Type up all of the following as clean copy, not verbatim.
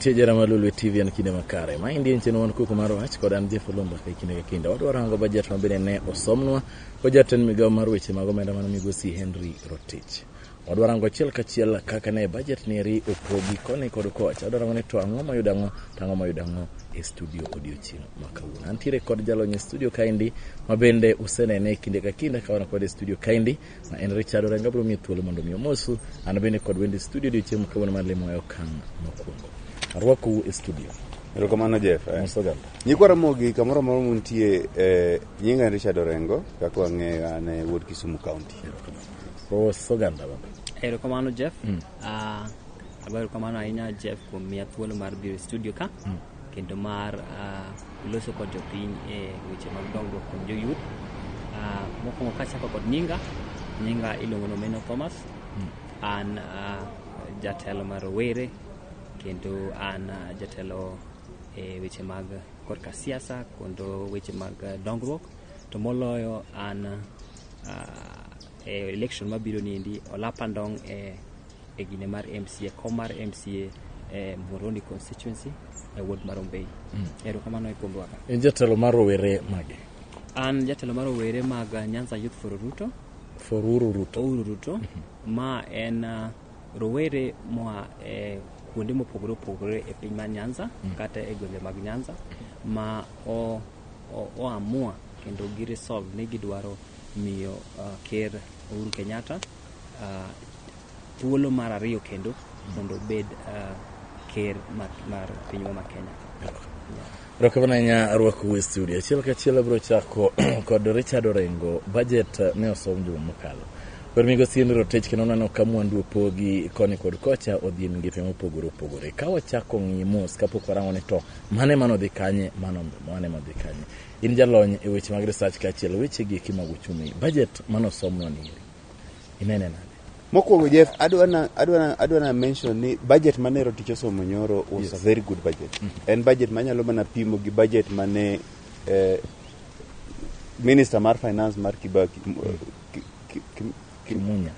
Entie jera mar Lolwe TV en kinde makare. Maendi en chenro man koko mar wach kod an Jeff Olumba ka kinde ka kinde. Wadwaro rango budget ma bende ne osomnwa kod jatend migawo mar weche mag omenda mano migosi Henry Rotich. Wadwaro rango achiel kachiel kaka ne budget ni eri opogi koni kod kocha. Wadwaro rango ni to ang'o mayudo ang'o to ang'o mayudo ang'o e studio odiochieng' ma kawuono. Antiere kod jalony e studio kaendi ma bende usenene kinde ka kinde ka wan kode e studio kaendi ma en Richard Orengo. Abiro miye thuolo mondo mi omosu. An bende kod wende studio odiochieng' ma kawuono mar lemo e okang' mokwongo. Arwakou e studio. Erokamano Jeff. Eh. Mos oganda. Nyikwa Ramogi kamoro amora muntie, nyinga en Richard Orengo, kaka wang'eyo an e wuod Kisumu County. Mos oganda baba. Erokamano Jeff. Agoyo erokamano ahinya Jeff kuom miya thuolo mar biro e studio ka kendo mar loso kod jopiny e weche mag dongruok kuom jo youth. Mokwongo kachako kod nyinga, nyinga iluongo ni Omeno Thomas. An jatelo mar rowere kendo an jatelo e weche mag korka siasa kendo weche mag dongruok to moloyo an e election mabiro niendi olapa ndong e gine mar MCA kom mar MCA e Muhoroni constituency e ward mar Ombei. Erokamano e kuom rwaka. In jatelo mar rowere mage? An jatelo mar rowere mag Nyanza Youth for Ruto. For Uhuru Ruto. Uhuru Ruto. Ma en rowere moa e kuonde mopogore opogore e piny mar Nyanza kata e gwenge mag Nyanza ma o, o, oamua kendo gi resolve ni gidwaro miyo Ker Uhuru Kenyatta thuolo mar ariyo kendo mondo obed ker mar pinywa ma Kenya. Erokamano ahinya arwakou e studio. Achiel kachiel abiro chako kod Richard Orengo. Budget ne osom juma mokalo. Kod migosi Henry Rotich kendo neno ka mwandu opogi koni kod kocha odhi e migepe mopogore opogore. Ka wachako ng'iyo mos kapok warango ni to mane mano dhi kanye, mano mane madhi kanye. In jalony e weche mag research kaachiel weche gi eki mag uchumi. Budget mane osomnwa ni eri. Inene nade? Mokwongo Jeff, adwa na mention ni budget mane Rotich osomo nyoro was a very good budget. En budget manyalo mana pimo gi budget mane minister mar finance mar Kibaki Kimunya.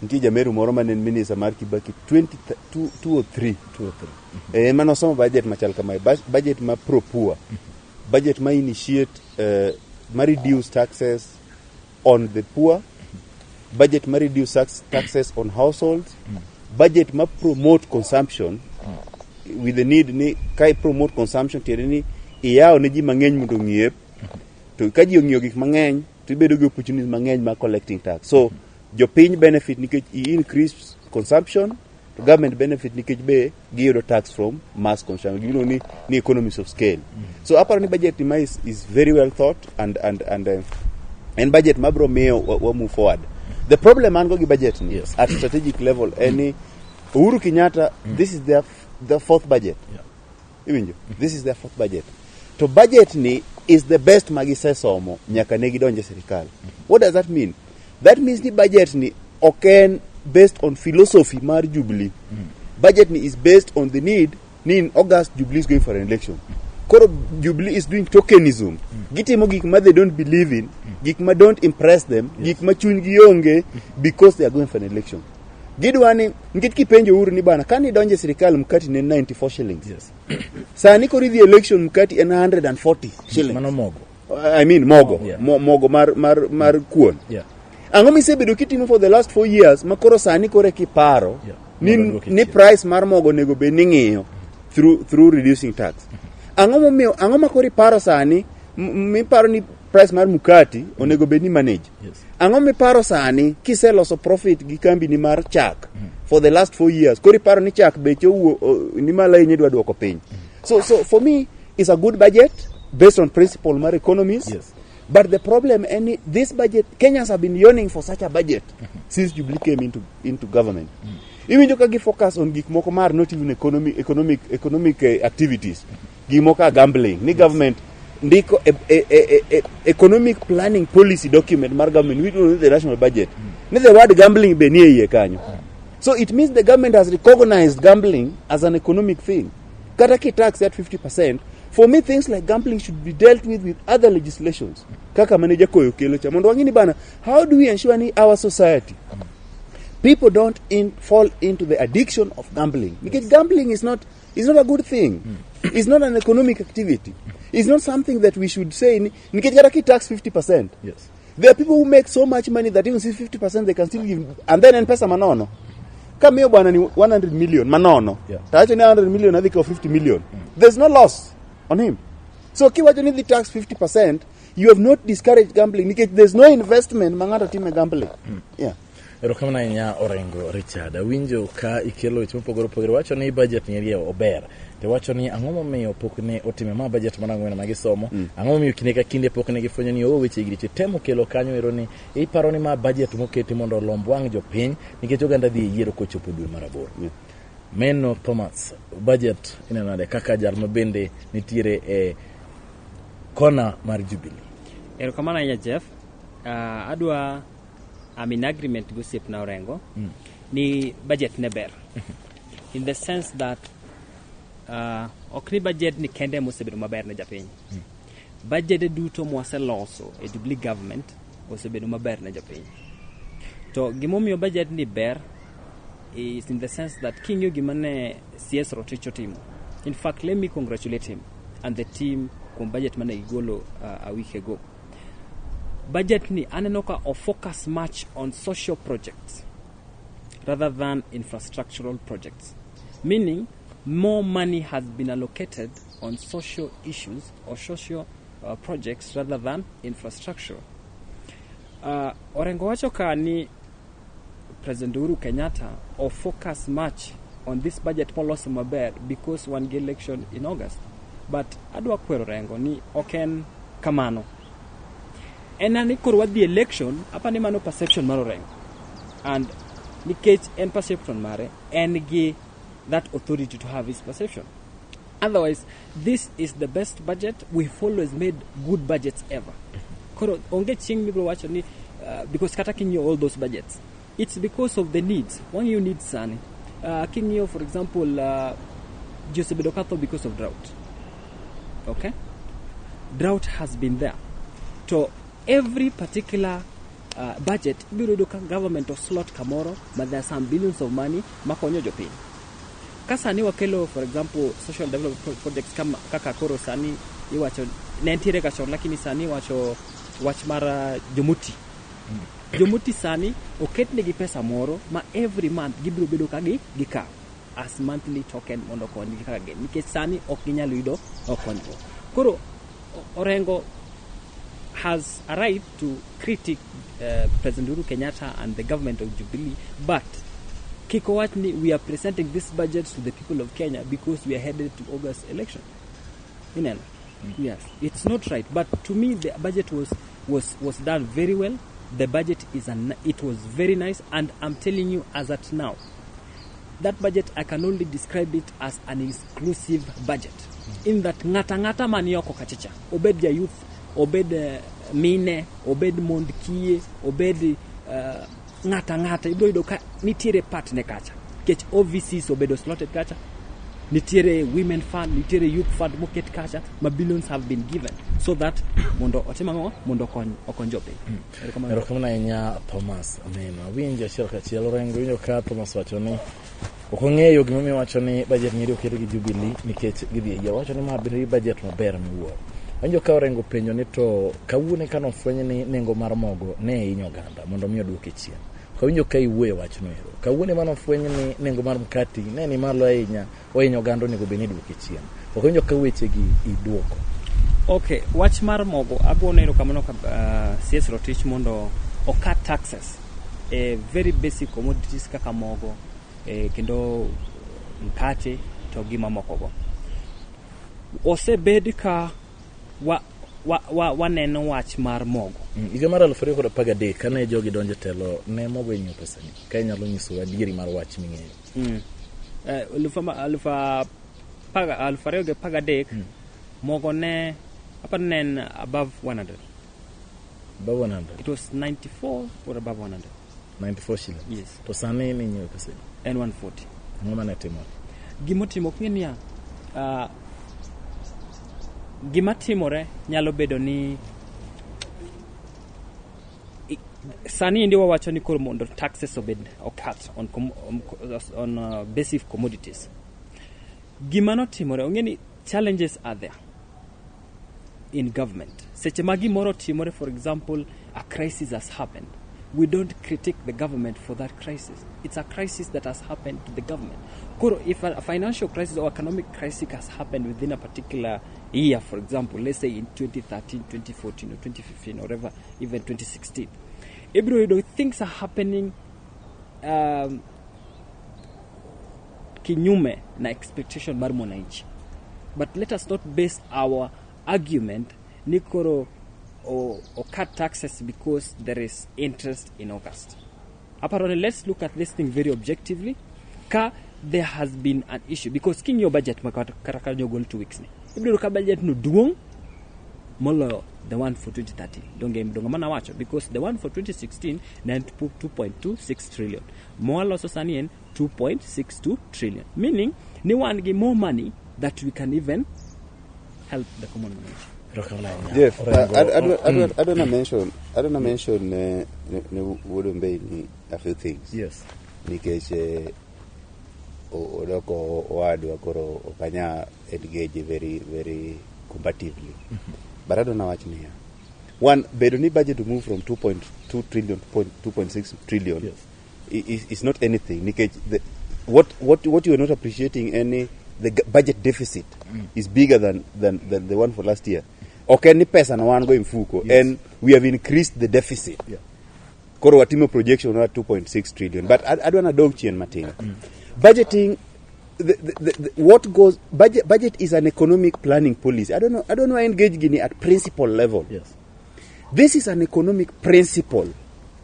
Nitie jameru moro mane en minister mar Kibaki 203. 2 or 3. Mane osomo budget machal kamae, budget ma pro poor, budget ma initiate ma reduce taxes on the poor, budget ma reduce taxes on households, budget ma promote consumption with the need ni ka i promote consumption tiende ni iyawo ne ji mang'eny mondo ong'iep to ka ji ong'iewo gik mang'eny to ibedo gi opportunities mang'eny mar collecting tax. So jopiny benefit nikech i increase consumption to government benefit nikech be giyudo tax from mass consumption giluongo ni economies of scale. So aparo ni budget ni ma is very well thought and en budget mabiro miyo wa move forward. The problem an go gi budget ni at strategic level en ni Uhuru Kenyatta, this is their fourth budget. Iwinjo? This is their fourth budget to budget ni is the best ma gisesomo nyaka ne gidonje sirikal. What does that mean? That means ni budget ni ok en based on philosophy mar Jubilee. Budget ni is based on the need ni in August Jubilee is going for an election. Koro Jubilee is doing tokenism. Gitimo gik ma they don't believe in, gik ma don't impress them, gik ma chunygi onge because they are going for an election. Gidwa ni nikech kipenjo Uhuru ni bana kane idonjo e sirikal mkati ne en 94 shillings. Sani koro idhi election mkati en 140 shillings. Mano mogo. I mean mogo. Mogo mar kuon. Ang'o misebedo kitimo for the last 4 years ma koro sani koro kiparo ni, Mondo duoki ni chien. Price mar mogo onego bed ni ng'iyo through reducing tax? Ang'o momiyo ang'o ma koro iparo sani miparo ni price mar mkati onego bed ni manage? Ang'o miparo sani kiseloso profit gi kambi ni mar chak for the last 4 years koro iparo ni chak beche owuo ni malo ahinya idwa duoko piny? So for me it's a good budget based on principle mar economies. But the problem en ni this budget, Kenyans have been yearning for such a budget since Jubilee came into government. Iwinjo ka gi focus on gik moko mar not even economic activities. Gik moko ka gambling. Ni government ndiko e economic planning policy document mar government we don't know the national budget. Ni the word gambling be nie iye kanyo. So it means the government has recognized gambling as an economic thing. Kata ki tax at 50%, for me things like gambling should be dealt with other legislations. Kaka mane Jakoyo kelo cha. Mondo wang'e ni bana, how do we ensure ni our society People don't fall into the addiction of gambling. Because gambling is not a good thing. It's not an economic activity. It's not something that we should say. Nikech kata ki tax 50%. There are people who make so much money that even see 50% they can still give, and then en pesa manono. Kamiyo bwana ni 100 million manono. Tawacho ni 100 million adhi kawo 50 million. There's no loss on him. So kiwacho ni dhi tax 50%, you have not discouraged gambling nikech there's no investment ma ng'ato time gambling. Yeah. Erokamano ahinya, Orengo Richard. Awinjo ka ikelo weche mopogore opogore. Wacho ni budget ni ober. To wacho ni ang'o momiyo pok ne otime ma budget mar 4 ma gisomo. Ang'o momiyo kinde ka kinde pok ne gifwenyo ni o weche gi temo kelo kanyo ero ni iparo ni ma budget moketi mondo olomb wang' jopiny nikech oganda dhi e yiero kochopo dwe mar 8. Meno Thomas, budget ineno nade kaka jal ma bende nitiere e kona mar Jubilee? Erokamano ahinya, Jeff. Adwa I'm in agreement gi osiepna Orengo ni budget ne ber in the sense that ok ni budget ni kende mosebedo maber ne japiny. Budget duto mwaseloso e Jubilee government osebedo maber ne jopiny. To gimomiyo budget ni ber is in the sense that king'iyo gima ne CS Rotich otimo. In fact, let me congratulate him and the team kuom budget mane gigolo a week ago. Budget ni aneno ka o focus much on social projects rather than infrastructural projects. Meaning, more money has been allocated on social issues or social projects rather than infrastructure. Orengo wacho ka ni President Uhuru Kenyatta o focus much on this budget moloso maber because wan gi election in August. But adwa kwero Orengo ni ok en kamano. En ni koro wadhi election, apa ni mano perception mar Orengo. And nikech en perception mare, en gi that authority to have his perception. Otherwise, this is the best budget. We've always made good budgets ever. Koro onge chieng' mibiro wacho ni because kata king'iyo all those budgets, it's because of the needs. Wang'iyo needs sani. King'iyo for example, ji osebedo katho because of drought. Okay? Drought has been there. To every particular budget ibiro yudo ka government oslot kamoro ma there are some billions of money makonyo jopiny. Ka sani wakelo for example social development projects kama, kaka koro sani iwacho ne nitiere ga chon, lakini sani iwacho wach mar jomoti jomoti sani oketnegi pesa moro ma every month gibiro bedo ka gi gikawo as monthly token mondo okonygi kaka gin nikech sani ok ginyal yudo konyruok. Koro Orengo has a right to critique President Uhuru Kenyatta and the government of Jubilee, but kik owach ni we are presenting this budget to the people of Kenya because we are headed to August election. Ineno? Yes, it's not right. But to me, the budget was done very well. The budget is an, it was very nice, and I'm telling you, as at now, that budget I can only describe it as an inclusive budget. In that ng'ata ng'ata mani oko kachacha, obed ja youth, obed mine, obed mond kiye, obed ng'ata ng'ata, ibiro yudo ka nitiere part ne kacha. Nikech OVCs obedo slotted kacha, nitiere women fund, nitiere youth fund moket kacha, ma billions have been given so that mondo otim ang'o, mondo okony jopiny. Erokamano. Erokamano ahinya, Thomas Ameno. Awinjo achiel kachiel. Orengo, winjo ka Thomas wacho ni ok ong'eyo gimomiyo wacho ni budget nyiri oket gi Jubilee nikech gidhi e yiero. Wacho ni ma bende budget maber miwuoro. Awinjo ka Orengo penjo ni to kawuono ka nofweny ni nengo mar mogo ne hinyo oganda mondo mi oduoke chien. Ok awinjo ka iwuoyo e wachno ero. Kawuono ema nofweny ni nengo mar mkati ne ni malo ahinya, ohinyo oganda, onego bed ni iduoke chien. Ok awinjo ka wechegi iduoko. Okay, wach mar mogo agone erokamano ka CS Rotich mondo ocut taxes e very basic commodities kaka mogo kendo mkate to gi mamoko go. Osebed ka waneno wach mar mogo. Higa mar 2013 kane jogi donjo e telo ne mogo inyiewo pesani ka inyalo nyisowa adieri mar wach ming'eyo. 2013 mogo ne aparo ne en above 100. Above 100. It was 94 or above 100. 94 shillings. Yes. To sani ni inyiewo pesani? En 140. Ang'o mane timore? Gimotimo ok ng'e niya, gima timore nyalo bedo ni Sani endi wawacho ni koro mondo taxes obed ocut on basic commodities. Gima notimore, ong'e ni challenges are there in government. Seche ma gimoro timore, for example, a crisis has happened. We don't critique the government for that crisis. It's a crisis that has happened to the government. Koro, if a financial crisis or economic crisis has happened within a particular year, for example, let's say in 2013, 2014, or 2015, or whatever, even 2016, ibiro yudo things are happening kinyume na expectation mar mwananchi. But let us not base our argument ni koro o cut taxes because there is interest in August. Apparently, let's look at this thing very objectively. Ka there has been an issue because king'iyo budget ma kata ka jogol 2 weeks ni, ibiro yudo ka budget no duong' moloyo the one for 2013. Donge donge mana wacho because the one for 2016 ne en 2.26 trillion, mwaloso sani en 2.62 trillion, meaning ni wan gi more money that we can even help the common mwananchi. Erokamano ahinya. Jeff, Orengo, I don't wanna mention ne Wuod Ombei ni a few things. Yes. Nikech odoko owadwa, koro ok anya engage very very combatively. But adwa nawach niya. One, bedo ni budget to move from 2.2 trillion to 2.6 trillion is not anything nikech what you are not appreciating, any the budget deficit is bigger than the one for last year. Ok en ni pesa na wan go e mfuko, and we have increased the deficit. Koro watimo projection mar 2.6 trillion, but adwa nadog chien matin. Budgeting, what goes budget is an economic planning policy. I don't know, I engage gini at principle level. This is an economic principle.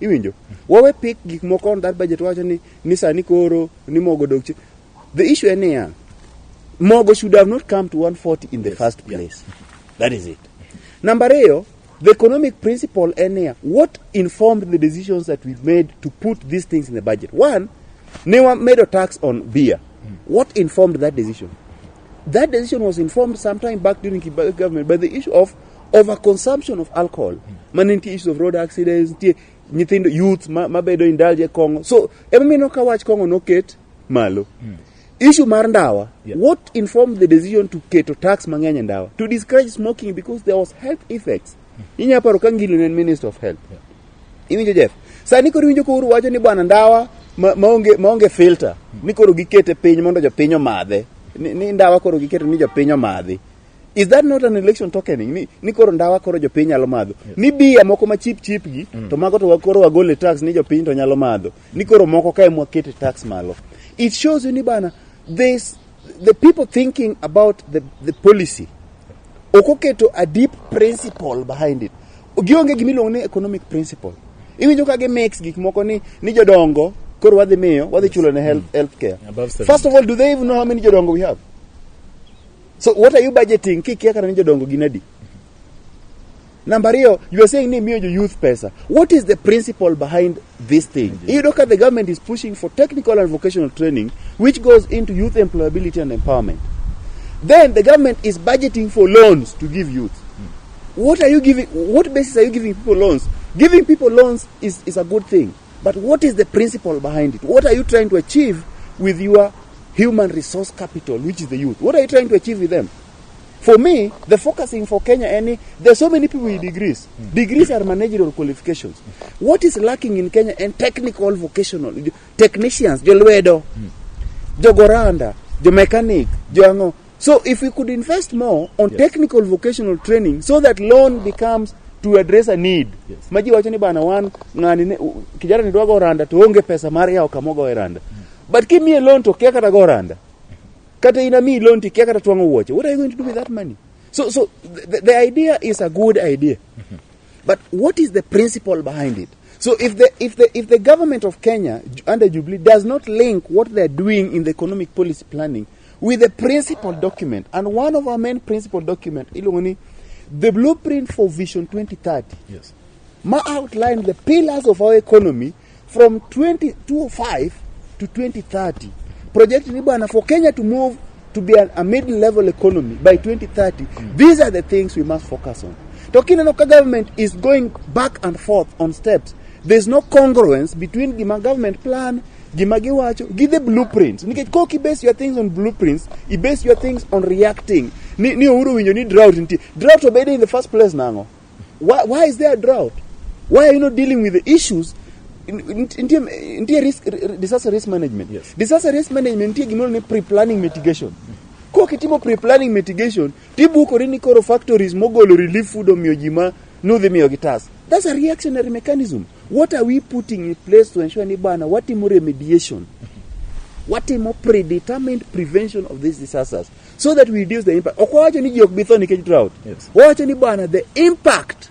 Iwinjo wawe pick gik moko on that budget, wacho ni sani koro ni mogo dok chien. The issue en niya, mogo should have not come to 140 in the first place. That is it. Number ariyo, the economic principle en niya, what informed the decisions that we made to put these things in the budget? One, ne wamedo tax on beer. What informed that decision? That decision was informed sometime back during Kibaki government by the issue of overconsumption of alcohol. Mane nitie issues of road accidents, nitie nyithindo, youth mabedo indulge e kong'o. So emomiyo ka wach kong'o noket malo. Issue mar ndawa, what informed the decision to keto tax mang'eny e ndawa? To discourage smoking because there was health effects. Inya paro ka Ngilo ne en minister of health. Iwinjo, Jeff? Sani koro iwinjo koro wacho ni bwana ndawa maonge filter ni koro gikete piny mondo jopiny omadhe. Ni ndawa koro giketo ni jopiny omadhi. Is that not an election tokening? Ni koro ndawa koro jopiny nyalo madho. Ni bia moko ma cheap cheap gi to mago to koro wagole tax ni jopiny to nyalo madho. Ni koro moko kae mwakete tax malo. It shows you ni bana this the people thinking about the policy ok oketo a deep principle behind it. Gionge gimiluongo ni economic principle. Iwinjo ka gi mix gik moko ni jodongo koro wadhi miyo, wadhi chulo ne health care. Above 70. First of all, do they even know how many jodongo we have? So what are you budgeting kikia kata ni jodongo gin adi? Number ariyo, you are saying ni miyo jo youth pesa. What is the principle behind this thing? Iyudo ka the government is pushing for technical and vocational training, which goes into youth employability and empowerment. Then the government is budgeting for loans to give youth. What are you giving? What basis are you giving people loans? Giving people loans is a good thing. But what is the principle behind it? What are you trying to achieve with your human resource capital, which is the youth? What are you trying to achieve with them? For me, the focusing for Kenya, any there's so many people with degrees. Degrees are managerial qualifications. What is lacking in Kenya and technical vocational technicians, jolwedo, jogoranda, jo mechanic, jo So if we could invest more on technical vocational training so that loan becomes to address a need. Maji wacho ni bana wan ng'ani ne kijana ni dwa go randa to onge pesa mar yawo kama ogoye randa. But kimiye loan to kia kata go randa. Kata in amiyi loan to ikia kata twang'o wuoche. What are you going to do with that money? So the idea is a good idea. But what is the principle behind it? So if the government of Kenya under Jubilee does not link what they are doing in the economic policy planning with the principal document, and one of our main principal document, iluongo ni the blueprint for Vision 2030, ma outline the pillars of our economy from 2025 to 2030. Project ni bwana for Kenya to move to be a middle level economy by 2030, these are the things we must focus on. To kineno ka government is going back and forth on steps, There's no congruence between gima government plan, gima giwacho, gi the blueprints. Nikech kok i base your things on blueprints, i base your things on reacting. Ni Uhuru winjo ni drought nitie. Drought obede in the first place nang'o? Why is there a drought? Why are you not dealing with the issues? Nitie risk, disaster risk management. Yes. Disaster risk management nitie gimoro ni pre-planning mitigation. Kok itimo pre-planning mitigation, tibukori ni koro factories mogolo relief food omiyo ji ma nudhi miyogi tax. That's a reactionary mechanism. What are we putting in place to ensure ni bana watimo remediation? Watimo predetermined prevention of these disasters so that we reduce the impact. Ok wawacho ni ji ok bi tho nikech drought. Yes. Wawacho ni bana the impact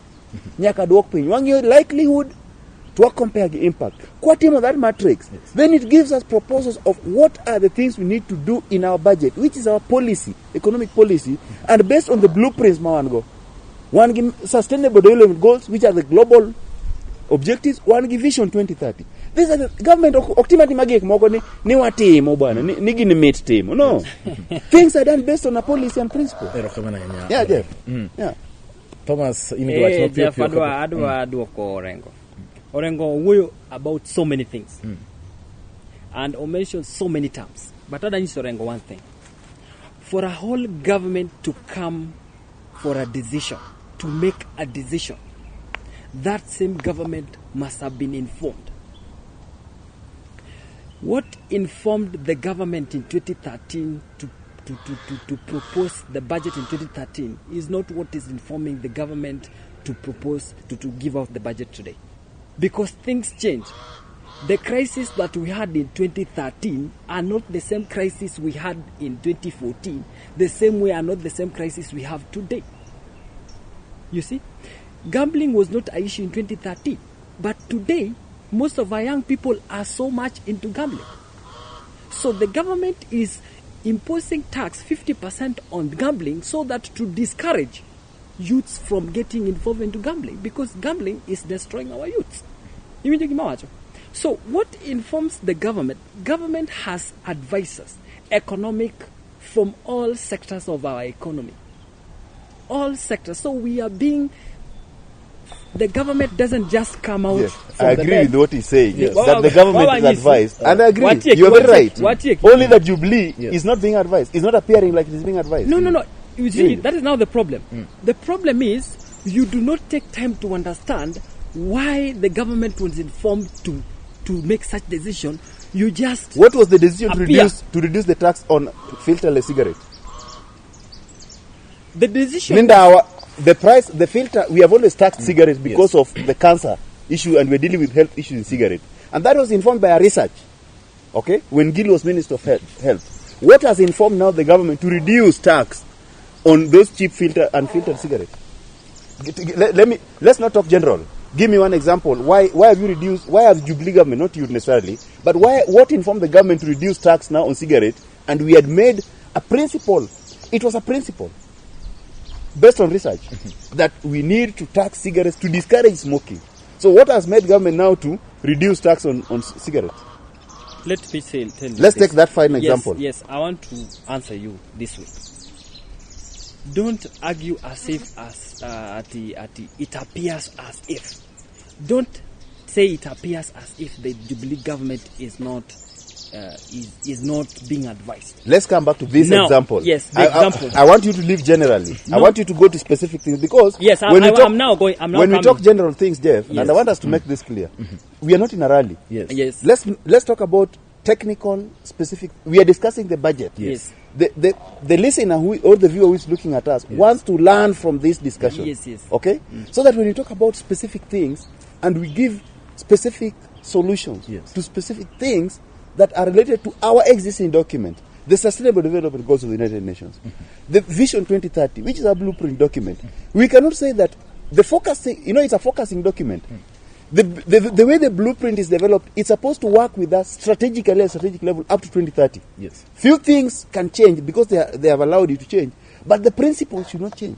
nyaka duok piny. Wang'iyo likelihood to compare the impact. Kwatimo that matrix, then it gives us proposals of what are the things we need to do in our budget, which is our policy, economic policy, and based on the blueprints ma wan go. Wan gi sustainable development goals, which are the global objectives, wan gi vision 2030. These are the government ok tim atima gik moko ni watimo bwana, ni gini mit timo. No. Things are done based on a policy and principle. Erokamano ahinya. Yeah, Jeff. Yeah. Thomas, in gi wach Eh, mapiyo Jeff, piyo adwa kapok- adwa duoko Orengo. Orengo wuoyo about so many things. And o mentioned so many terms. But adwa nyiso Orengo one thing. For a whole government to come for a decision, to make a decision, that same government must have been informed. What informed the government in 2013 to propose the budget in 2013 is not what is informing the government to propose to give out the budget today. Because things change. The crisis that we had in 2013 are not the same crisis we had in 2014, the same way are not the same crisis we have today. You see, gambling was not an issue in 2013, but today, most of our young people are so much into gambling. So the government is imposing tax 50% on gambling so that to discourage youths from getting involved into gambling, because gambling is destroying our youths. Iwinjo gima awacho? So what informs the government? Government has advisors, economic, from all sectors of our economy. All sectors. So we are being... The government doesn't just come out Yes, from I the agree bed. with what he's saying. Yes. That the government Wawa is nyisi. advised. And I agree. Watieki, You're very watieki, right. watieki. Only that Jubilee Yes. is not being advised. It's not appearing like it is being advised. No, no, no. You see, Really? that is now the problem. The problem is you do not take time to understand why the government was informed to make such decision. You just... What was the decision Appear. to reduce the tax on filterless cigarette? The decision... Linda, the price, the filter, we have always taxed cigarettes because of the cancer issue, and we're dealing with health issues in cigarette. And that was informed by a research, okay, when Gill was Minister of Health. What has informed now the government to reduce tax on those cheap filter unfiltered cigarettes? Let's not talk general. Give me one example. Why have you reduced, why have Jubilee government, not you necessarily, but why, what informed the government to reduce tax now on cigarette? And we had made a principle. It was a principle based on research that we need to tax cigarettes to discourage smoking. So what has made government now to reduce tax on cigarettes? Let me tell you Let's this. take that fine Yes, example. Yes, I want to answer you this way. Don't argue as if as at the, it appears as if. Don't say it appears as if the Jubilee government is not is not being advised. Let's come back to this Now, example. yes, the example. I want you to leave generally. I No. want you to go to specific things because Yes, when we talk, I'm now going. I'm now when we coming. talk general things, Jeff, and Yes. I want us to make this clear. We are not in a rally. Yes. Yes. Let's talk about technical specific. We are discussing the budget. Yes. The listener who or the viewer who is looking at us wants to learn from this discussion. Yes, yes. Okay? So that when you talk about specific things and we give specific solutions Yes. to specific things that are related to our existing document, the Sustainable Development Goals of the United Nations, the Vision 2030, which is our blueprint document. We cannot say that the focusing, you know, it's a focusing document. The way the blueprint is developed, it's supposed to work with us strategically at strategic level up to 2030. Yes. Few things can change because they have allowed you to change, but the principle should not change.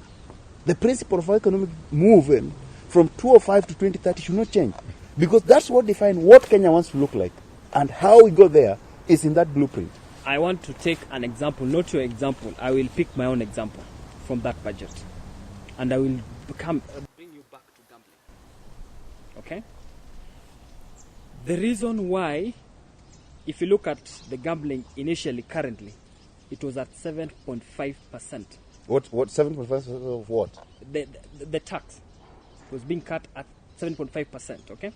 The principle of our economic movement from 2005 to 2030 should not change, because that's what defines what Kenya wants to look like, and how we go there is in that blueprint. I want to take an example, not your example. I will pick my own example from that budget, and I will bring you back to gambling. Okay? The reason why, if you look at the gambling initially, currently, it was at 7.5%. What 7.5% of what? The tax was being cut at 7.5%, okay?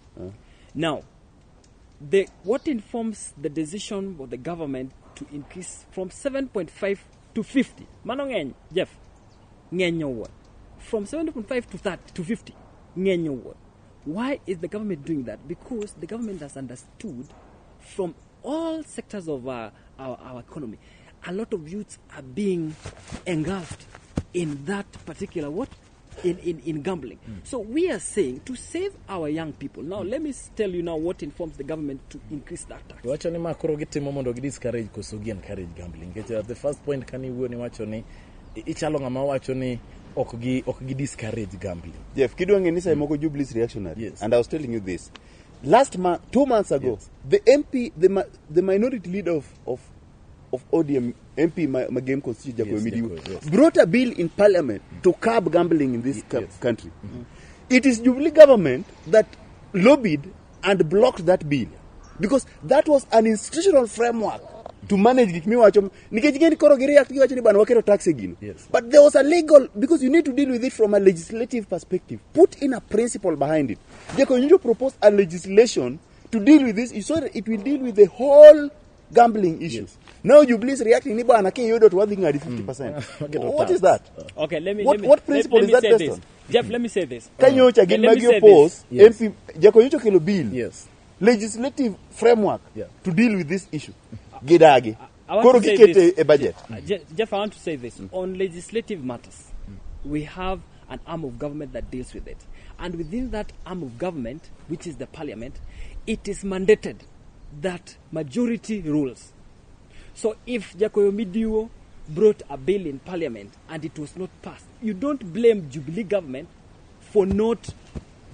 Now, what informs the decision of the government to increase from 7.5 to 50? Mano ng'eny, Jeff, ng'eny owuon. From 7.5 to 30 to 50, ng'eny owuon. Why is the government doing that? Because the government has understood from all sectors of our economy, a lot of youths are being engulfed in that particular what? In gambling. So we are saying to save our young people. Now, let me tell you now what informs the government to increase that tax. Wacho ni ma koro gitimo mondo gi discourage koso gi encourage gambling. Nikech at the first point kane iwuoyo niwacho ni ichalo ng'ama wacho ni ok gi discourage gambling. Jeff, kidwa ng'e ni seche moko Jubilee is reactionary. Yes. And I was telling you this. Last month, 2 months ago, the MP, the minority leader of ODM, MP Magem Constituency, Jacob Midiwo, Jacob, yes. brought a bill in parliament to curb gambling in this country. It is Jubilee government that lobbied and blocked that bill because that was an institutional framework to manage gik miwacho nikech gin koro gireact giwacho ni bana waketo tax e gino. But there was a legal, because you need to deal with it from a legislative perspective, put in a principle behind it. Jacob Nyundo proposed a legislation to deal with this so that it will deal with the whole gambling issue. Now Jubilee is reacting ni bana kiyudo to wadhi ng'adi 50%. Waketo What tax. Is that? Okay, let me. What- let me, what principle let is me that say based this. on? Jeff, let me say this. Kanyocha gin Let me magi say oppose. Yes. MP Jacob Nyundo kelo bill, legislative framework to deal with this issue. Gidagi. I want Koro to say gikete this. e budget. Jeff, I want to say this. On legislative matters, we have an arm of government that deals with it. And within that arm of government, which is the parliament, it is mandated that majority rules. So if Jakoyo Midiwo brought a bill in parliament and it was not passed, you don't blame Jubilee government for not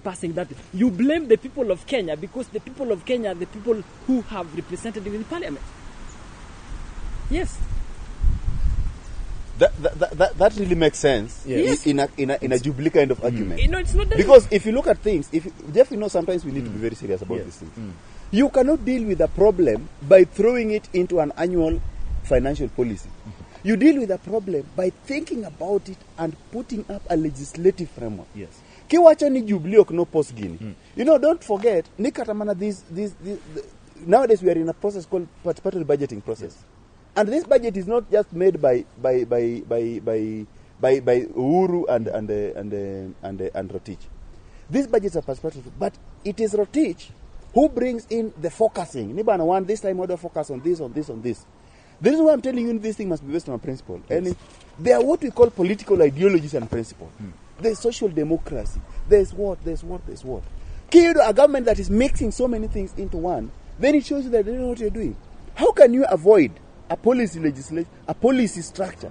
passing that. You blame the people of Kenya, because the people of Kenya are the people who have representative in parliament. Yes. That really makes sense in a Jubilee kind of argument. You know, it's not that. Because if you look at things, if you, Jeff, you know, sometimes we need to be very serious about these things. You cannot deal with a problem by throwing it into an annual financial policy. You deal with a problem by thinking about it and putting up a legislative framework. Kiwacho ni Jubilee ok no post gini. Don't forget, ni kata mana nowadays we are in a process called participatory budgeting process. And this budget is not just made by Uhuru and Rotich. These budgets are participatory, but it is Rotich who brings in the focusing. Ni bana one this time order focus on this, on this, on this. The reason why I'm telling you this thing must be based on a principle. And they are what we call political ideologies and principle. There's social democracy. There's what, there's what, there's what. Kiyudo, a government that is mixing so many things into one, then it shows you that they don't know what you're doing. How can you avoid a policy legislation, a policy structure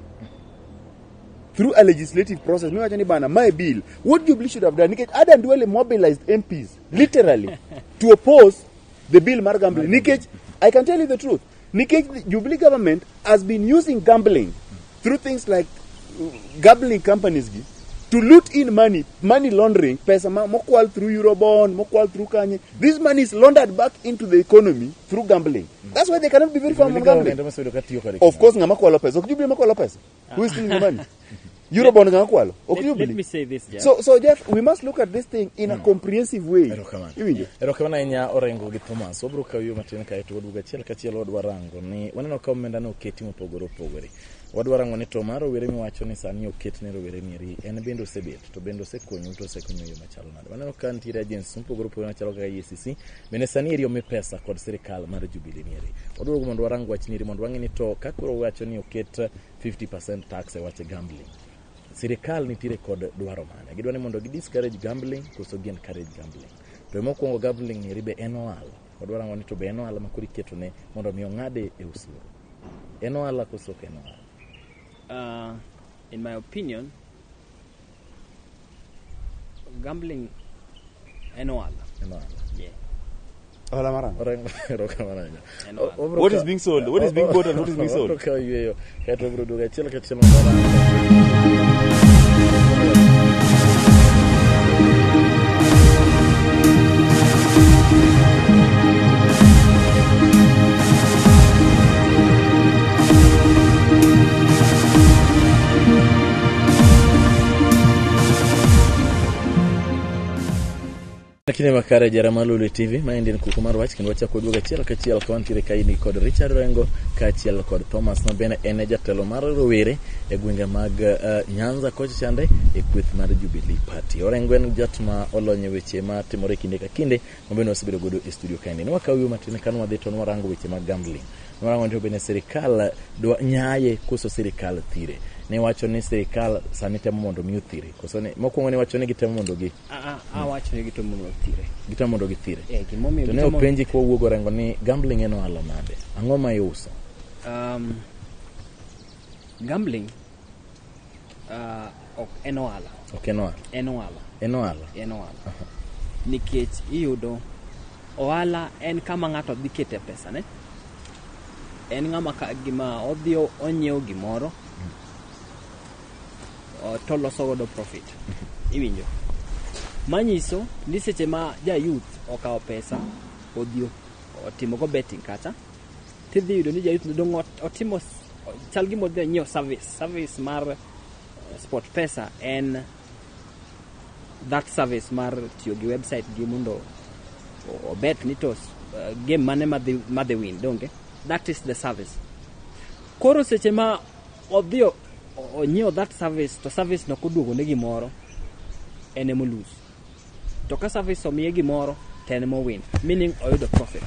through a legislative process? Miwacho ni bana, my bill. What Jubilee should have done, nikech Adan Duale mobilized MPs, literally, to oppose the bill mar gambling. Nikech, I can tell you the truth. Nikech, the Jubilee government has been using gambling through things like gambling companies gi, to loot in money, money laundering, pesa mokwal through Eurobond, mokwal through Kanye. This money is laundered back into the economy through gambling. That's why they cannot be very firm on Jubilee gambling. government ema osebedo ka tiyo kode. Of course, ng'ama kwalo pesa. Ok Jubilee ema kwalo pesa. Who is stealing the money? Eurobond ng'ama kwalo. Ok Let Jubilee. Me say this, Jeff. So Jeff, we must look at this thing in a comprehensive way. Erokamano. Iwinjo? Erokamano ahinya Orengo gi Thomas. Wabiro kawo yo matin kae to waduogo achiel kachiel wadwa rango ni waneno ka omenda ne oketi mopogore opogore. Wadwa rango ni to mar rowere miwacho ni sani oket ne rowere nieri en bende osebet to bende osekonyo to osekonyo e yo machalo nade. Waneno ka nitiere agencies mopogore opogore machalo kaka EACC bende sani eri omi pesa kod sirikal mar Jubilee nieri. Wadwa mondo warang wach nieri mondo wang'e ni to ka koro wacho ni oket 50% tax e wach gambling. Sirikal nitiere kod dwaro mane? Gidwa ni mondo gi discourage gambling koso gi encourage gambling? To mokwongo gambling ni be en ohala. Wadwa rango ni to be en ohala ma koro iketone mondo mi ong'ade e osuru. En ohala koso ok en ohala? In my opinion, gambling en ohala. En ohala. Yeah. Ohala marang'o? Orengo, erokamano ahinya. En ohala. What is being sold? What is being bought and what is being sold? Wabro kawo yueyo kaeto wabro duogo achiel kachiel mondo warang. Kinde makare jara mar Lolwe TV, maendi en kuku mar wach kendo wachako duogo achiel kachiel ka wantiere kaini kod Richard Orengo kaachiel kod Thomas ma bende en e jatelo mar rowere e gwenge mag Nyanza kocha chande e kweth mar Jubilee Party. Orengo en jat ma olony e weche ma timore kinde ka kinde ma bende wasebedo godo e studio kaendi. Ne wakawo yo matin ka nwadhi to nwarango weche mag gambling. Nwarango ni to bende sirikal dwa nyaye koso sirikal thire. Ne wacho ni sirikal sani temo mondo mi othire. Koso ni mokwongo ne wacho ni gitemo mondo gi Awacho ni gitemo mondo othire. Gitemo mondo githire. Eh, gimomiyo To ne gitemo- openji kwa wuogo Orengo ni gambling en ohala nade? Ang'o ma iuso? Gambling ok en ohala. Ok en ohala. En ohala. En ohala. En ohala. Nikech iyudo ohala en kama ng'ato dhi kete pesa ne. En ng'ama ka, gima odhi onyiewo gimoro to loso godo profit. Iwinjo? Manyiso ni seche ma ja youth okawo pesa odhi otimo go betting kacha, tidhi yudo ni ja youth dong otimo chal gima odhi onyiewo service. Service mar Sport Pesa en that service mar tiyo gi website gi mondo obet ni to game mane madhi win, donge? That is the service. Koro seche ma odhi onyiewo that service to service no koduogo ne gimoro, en emo lose. To ka service omiye gimoro to en emo win, meaning oyudo profit.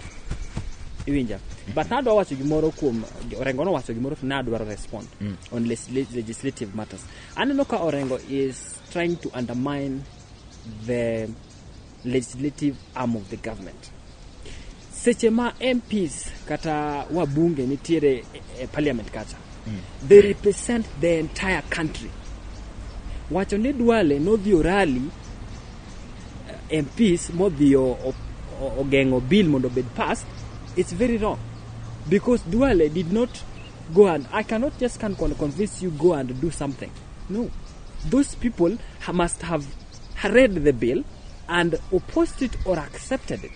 Iwinja? But nadwa wacho gimoro kuom Orengo, nowacho gimoro to nadwaro respond on legislative matters. Aneno ka Orengo is trying to undermine the legislative arm of the government. Seche ma MPs kata wabunge nitiere e parliament kacha, they represent the entire country. Wacho ni Duale nodhi orally MPs modhi ogeng'o bill mondo obed passed, it's very wrong. Because Duale did not go and, I cannot just can convince you go and do something. No. Those people must have read the bill and opposed it or accepted it.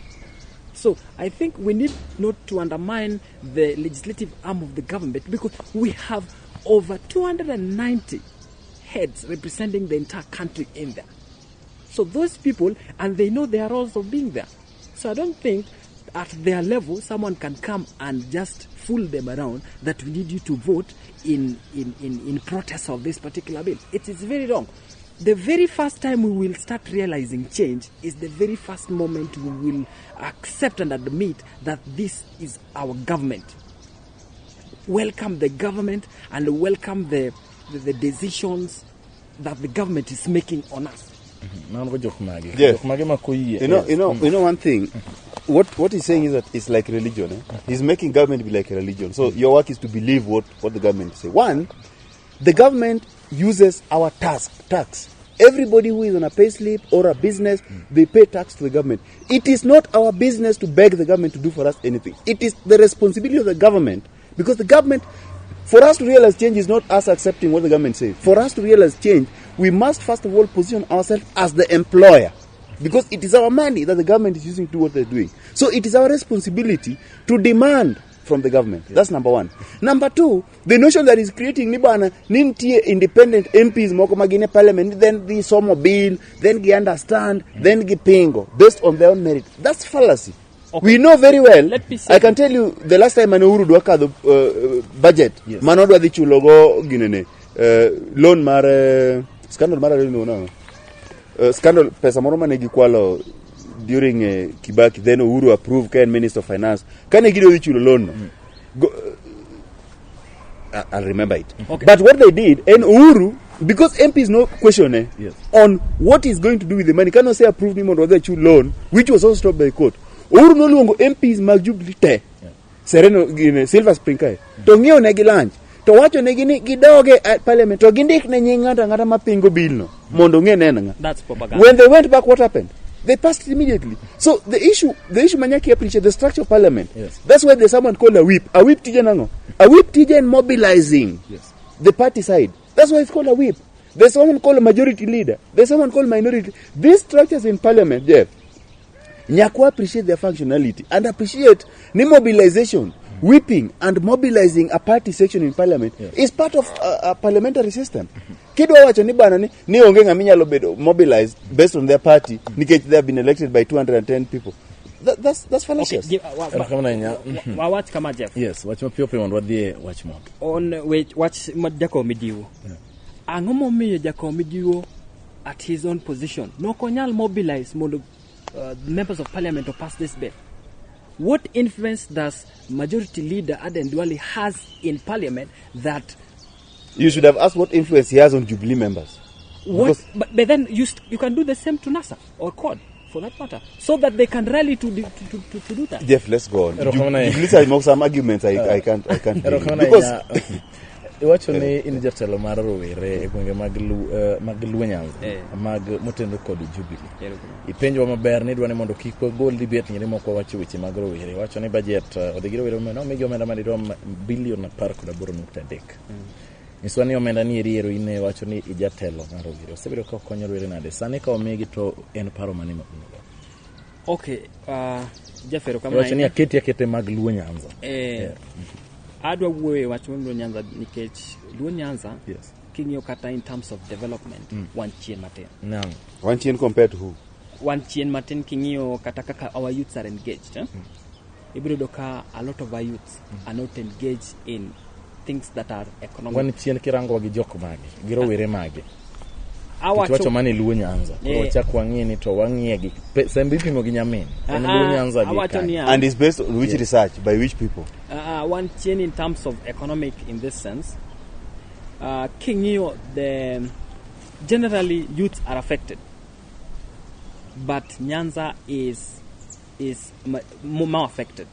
So I think we need not to undermine the legislative arm of the government, because we have over 290 heads representing the entire country in there. So those people, and they know their roles of being there. So I don't think at their level someone can come and just fool them around that we need you to vote in protest of this particular bill. It is very wrong. The very first time we will start realizing change is the very first moment we will accept and admit that this is our government. Welcome the government and welcome the decisions that the government is making on us. Mano go jok mage. Yes. Jok mage ma koyie. You know one thing. What he's saying is that it's like religion. Eh? He's making government be like a religion. So your work is to believe what the government say. One, the government uses our tax. Everybody who is on a pay slip or a business, they pay tax to the government. It is not our business to beg the government to do for us anything. It is the responsibility of the government, because the government, for us to realize change is not us accepting what the government says. For us to realize change, we must first of all position ourselves as the employer, because it is our money that the government is using to do what they're doing. So it is our responsibility to demand from the government. That's number one. Number two, the notion that is creating ni bana nintie independent MPs moko magine parliament, then the somo bill, then they understand, then gipingo, based on their own merit. That's fallacy. Okay. We know very well. Let me say I can tell you the last time mane Uhuru dwa kadho budget, Yes. mane odwa dhi chulogo ginene loan mar scandal mar ariyo iluongo nang'o? Scandal pesa moro mane gikwalo during Kibaki, then Uhuru approved ka en minister of finance kane gidwa dhi chulo loan no. I'll remember it. Okay. But what they did, and Uhuru, because MPs no question Yes. on what he's going to do with the money, cannot say approved him on whether chew loan, which was also stopped by the court. Uhuru noluongo MPs mag Jubilee te. Sereno gine Silver Spring kae. To ng'iewo negi lunch. To wacho negi ni gidoge e parliament to gindik ne nying ng'ato ang'ata mapingo bill no mondo ong'e ne en ng'a. That's propaganda. When they went back, what happened? They passed it immediately. So the issue Manyaki appreciate the structure of parliament. Yes. That's why there's someone called a whip. A whip tije nang'o? A whip tije en mobilizing Yes. the party side. That's why it's called a whip. There's someone called a majority leader. There's someone called minority. These structures in parliament, Jeff, nyaka appreciate their functionality and appreciate ni mobilization, whipping and mobilizing a party section in parliament Yes. is part of a parliamentary system. Kidwa wacho ni bana ni onge ng'ama inyalo bedo mobilized based on their party nikech they have been elected by 210 people. That's fallacious. Okay, Erokamano ahinya. wawach kama, Jeff. Yes, wach mapiyo piyo mondo wadhi e wach moro. On wach ma Jakom Midiwo. Ang'o momiyo Jakom Midiwo at his own position nok onyal mobilize mondo members of parliament to pass this bill? What influence does Majority Leader Aden Duale has in parliament that You should have asked what influence he has on Jubilee members. What, but then you can do the same to NASA or CORD for that matter, so that they can rally to do that. Jeff, let's go on. Erokamano ahinya. Jubilee side some arguments I can't deal with. Erokamano Because ahinya. Iwacho ni in jatelo mar rowere e gwenge mag Luo Nyanza mag motenore kod Jubilee. Ipenjwa maber ni idwa ni mondo kik wagol debate nyiri moko wacho weche mag rowere. Iwacho ni budget odhi gi rowere nomigi omenda madirom bilion 18.3. Nyiswa ni omenda ni eri ero in iwacho ni ijatelo mar rowere. Osebedo ka okonyo rowere nade? Sani ka omigi to en paro mane ma un go? Okay, Jeff, erokamano Iwacho ni ahinya. aketi akete mag Luo Nyanza. Adwa wuoyo e wach mar Luo Nyanza nikech Luo Nyanza king'iyo kata in terms of development wan chien matin. Nang. One chien compared to who? Wan chien matin king'iyo kata kaka our youths are engaged. Eh? Ibiro yudo ka a lot of our youths are not engaged in things that are economic. Wan chien kirango gi jok mage, gi rowere mage. Awacho Wacho mane Luo Nyanza. Koro wachak wang'iye ni to wang'iye gi sembe ipimo gi nyamin. En Luo Nyanza gi Awacho kanye. niya, And it's based on which research by which people? Wan chien in terms of economic in this sense. King'iyo the generally youths are affected, but Nyanza is more affected,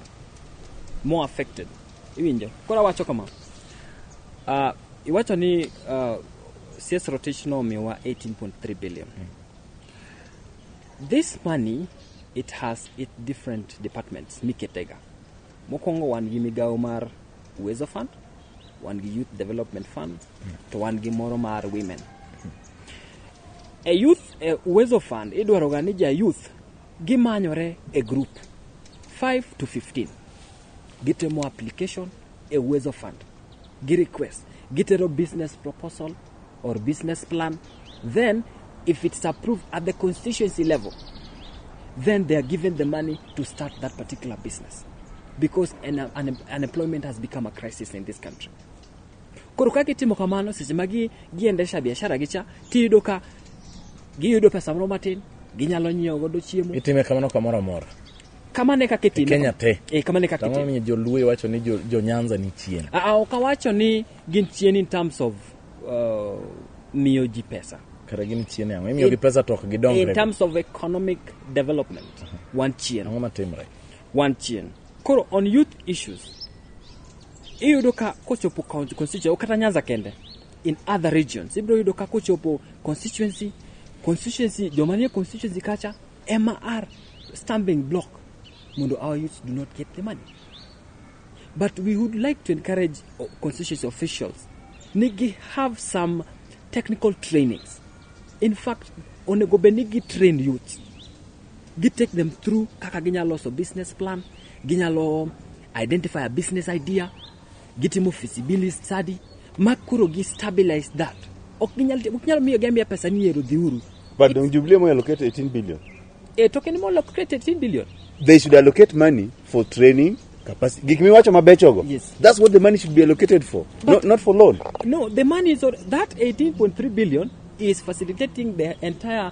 more affected. Iwinjo? Koro awacho kama. Iwacho ni CS Rotich nomiwa 18.3 billion. This money, it has it different departments miketega. Mokwongo wan gi migawo mar Uwezo Fund, wan gi Youth Development Fund, to wan gi moro mar women. E youth e Uwezo Fund idwaro ga ni ja youth gimanyore e group 5 to 15. Gitimo application e Uwezo Fund. Gi request. Gitero business proposal or business plan. Then if it's approved at the constituency level, then they are given the money to start that particular business because unemployment has become a crisis in this country. Koro ka gitimo kamano seche ma giendesha biashara gicha tiyudo ka giyudo pesa moro matin ginyalo nyiewo godo chiemo. Itime kamano kamoro amora. Kamano e kaka itime. Kenya te. Eh, kamano e kaka Tang'o itime. miyo joluo iwacho ni jo Nyanza ni chien. Ah, ah, ok awacho ni gin chien in terms of miyo ji pesa. Kare gin chien e ang'o? Imiyo gi pesa to ok gidongre. In terms of economic development, wan chien. Ang'o matimre? Wan chien. Koro on youth issues, iyudo ka kochopo constituency, ok kata Nyanza kende, in other regions, ibiro yudo ka kochopo constituency, joma nie constituency kacha ema are stumbling block mondo our youths do not get the money. But we would like to encourage constituency officials ni gi have some technical trainings. In fact, onego bed ni gi train youths, gi take them through kaka ginyalo loso business plan, ginyalo identify a business idea, gitimo feasibility study ma koro gi stabilize that. Ok ginyal miyo gi amiya pesa ni ero dhiuru. But don't Jubilee mo allocate 18 billion? E to ken mo allocate 18 billion. They should allocate money for training capacity. Gik miwacho mabechogo. Yes. That's what the money should be allocated for. Not for loan. No, the money is that 18.3 billion is facilitating the entire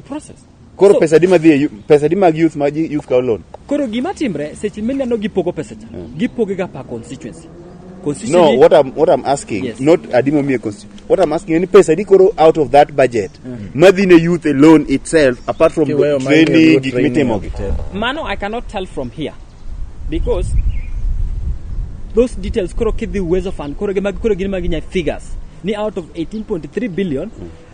process. Koro So- pesa di madhi e pesa di mag youth ma youth kawo loan. Koro gima timre seche mineno gipogo pesa cha, gipoge ga per constituency. No, Constituency what I'm asking, not adimo miye what I'm asking ni pesa di koro out of that budget madhi ne youth alone itself apart from Kiweyo mar training miyo gik training mitimo gi. te. Mano I cannot tell from here because those details koro kidhi Uwezo Fund koro gima koro gin magi nya figures ni out of 18.3 billion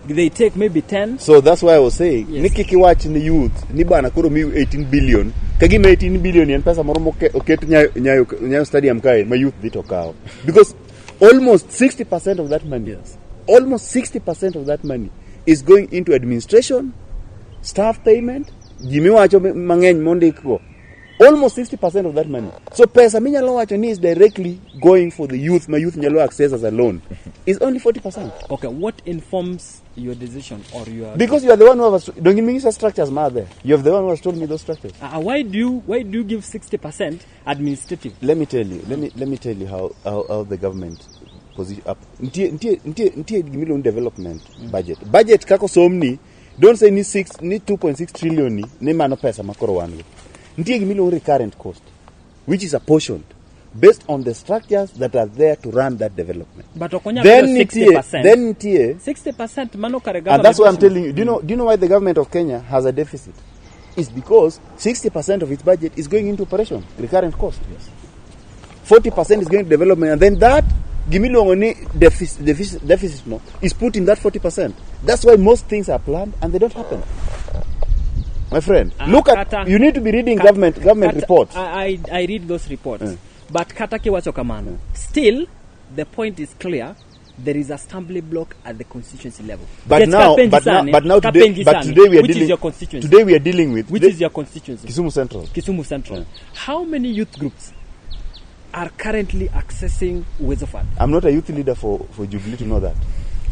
they take maybe 10. So that's why I was saying ni kik iwach ni youth ni bana koro miu 18 billion ka gima 18 billion en pesa moro oket Nyayo Stadium kae ma youth dhi to kawo because almost 60% of that money, almost 60% of that money is going into administration staff payment, ji miwacho mang'eny mondik go. Almost 60% of that money. So pesa minyalo wacho ni is directly going for the youth, ma youth nyalo access as a loan, is only 40%. Okay, what informs your decision or your Because you are the one who has, don't give me structures ma there. You are the one who has told me those structures. Why do you give 60% administrative? Let me tell you, let me tell you how the government position up. Nitie gimiluongo ni development budget. Budget kako somni, don't say ni 6 ni 2.6 trillion ni mano pesa makoro wan go. Nitie gimiluongo recurrent cost, which is apportioned based on the structures that are there to run that development. But ok onyal Then bedo nitie, 60%. then nitie, 60% mano kare and that's why I'm government telling you. Do you know why the government of Kenya has a deficit? It's because 60% of its budget is going into operation, recurrent cost. 40% is going to development, and then that gimiluongo ni deficit no, is put in that 40%. That's why most things are planned and they don't happen. My friend, look at you need to be reading government reports. I read those reports. But kata kiwacho kamano, still the point is clear. There is a stumbling block at the constituency level. But Yes, now, Kapenji but now, sani, but now today, Kapenji but sani, today we are which dealing. is your constituency? Today we are dealing with Which today- is your constituency? Kisumu Central. Kisumu Central. How many youth groups are currently accessing Uwezo Fund? I'm not a youth leader for Jubilee to know that.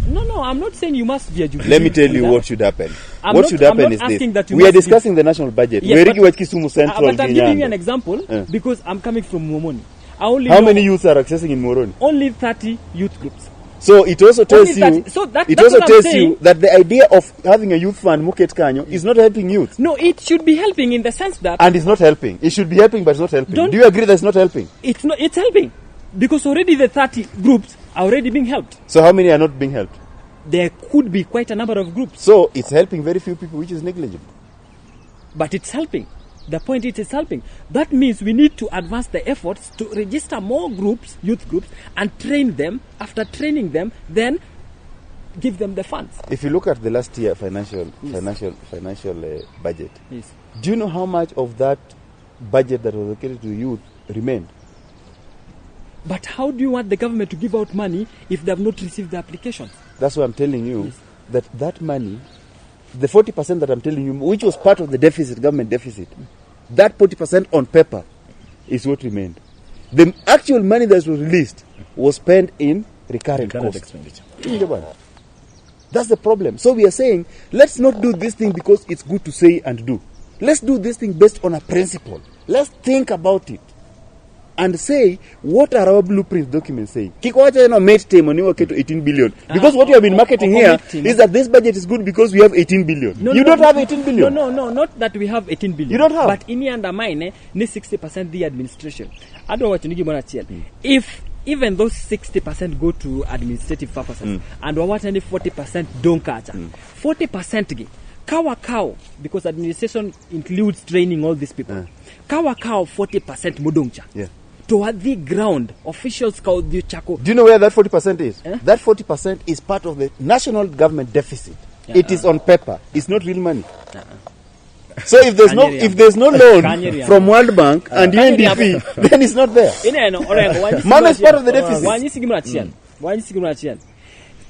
No, I'm not saying you must be a Jubilee Let me tell you leader. what should happen. I'm What not- should I'm happen not is asking this. that you We are must be- discussing the national budget. Yes, We're but- Kisumu Central. But I'm giving you an Ginyando. example Eh. because I'm coming from Muhoroni. I only How know many youths are accessing in Muhoroni? Only 30 youth groups. So it also tells Only you 30 so it that's also what I'm tells saying. you that the idea of having a youth fund moket kanyo is not helping youth. No, it should be helping in the sense that And it's not helping. It should be helping, but it's not helping. Don't- Do you agree that it's not helping? it's not. It's helping because already the 30 groups are already being helped. So how many are not being helped? There could be quite a number of groups, So it's helping very few people, which is negligible. But it's helping. The point is, it's helping. That means we need to advance the efforts to register more groups, youth groups, and train them. After training them, then give them the funds. If you look at the last year financial budget, Yes. do you know how much of that budget that was allocated to youth remained? But how do you want the government to give out money if they have not received the applications? That's why I'm telling you that that money, the 40% that I'm telling you, which was part of the deficit, government deficit, that 40% on paper is what remained. The actual money that was released was spent in recurrent Current cost. Expenditure. Winjo bwana? That's the problem. So we are saying, let's not do this thing because it's good to say and do. Let's do this thing based on a principle. Let's think about it and say, what are our blueprint documents saying? Kik wacha no met timo ni waketo 18 billion. Because what you have been marketing ok here met timo. Is that this budget is good because we have 18 billion. No, You no, don't have 18 billion. No, not that we have 18 billion. You don't have. But ini undermine ni 60% the administration. Adwa wacho ni gimoro achiel. If even those 60% go to administrative purposes and wawacho ni 40% dong kacha. 40% gi ka wakawo, because administration includes training all these people. Ka wakawo 40% modong cha. To wadhi ground officials ka odhi chako Do you know where that 40% is? Eh? That 40% is part of the national government deficit. It is on paper. It's not real money. So if there's no Kanye if there's no loan Kanye from World Bank and Kanye UNDP, then it's not there. Ineno Orengo, wanyisi Mano is gimoro part of the achiel. deficit. Wanyisi gimoro achiel, wanyisi gimoro achiel,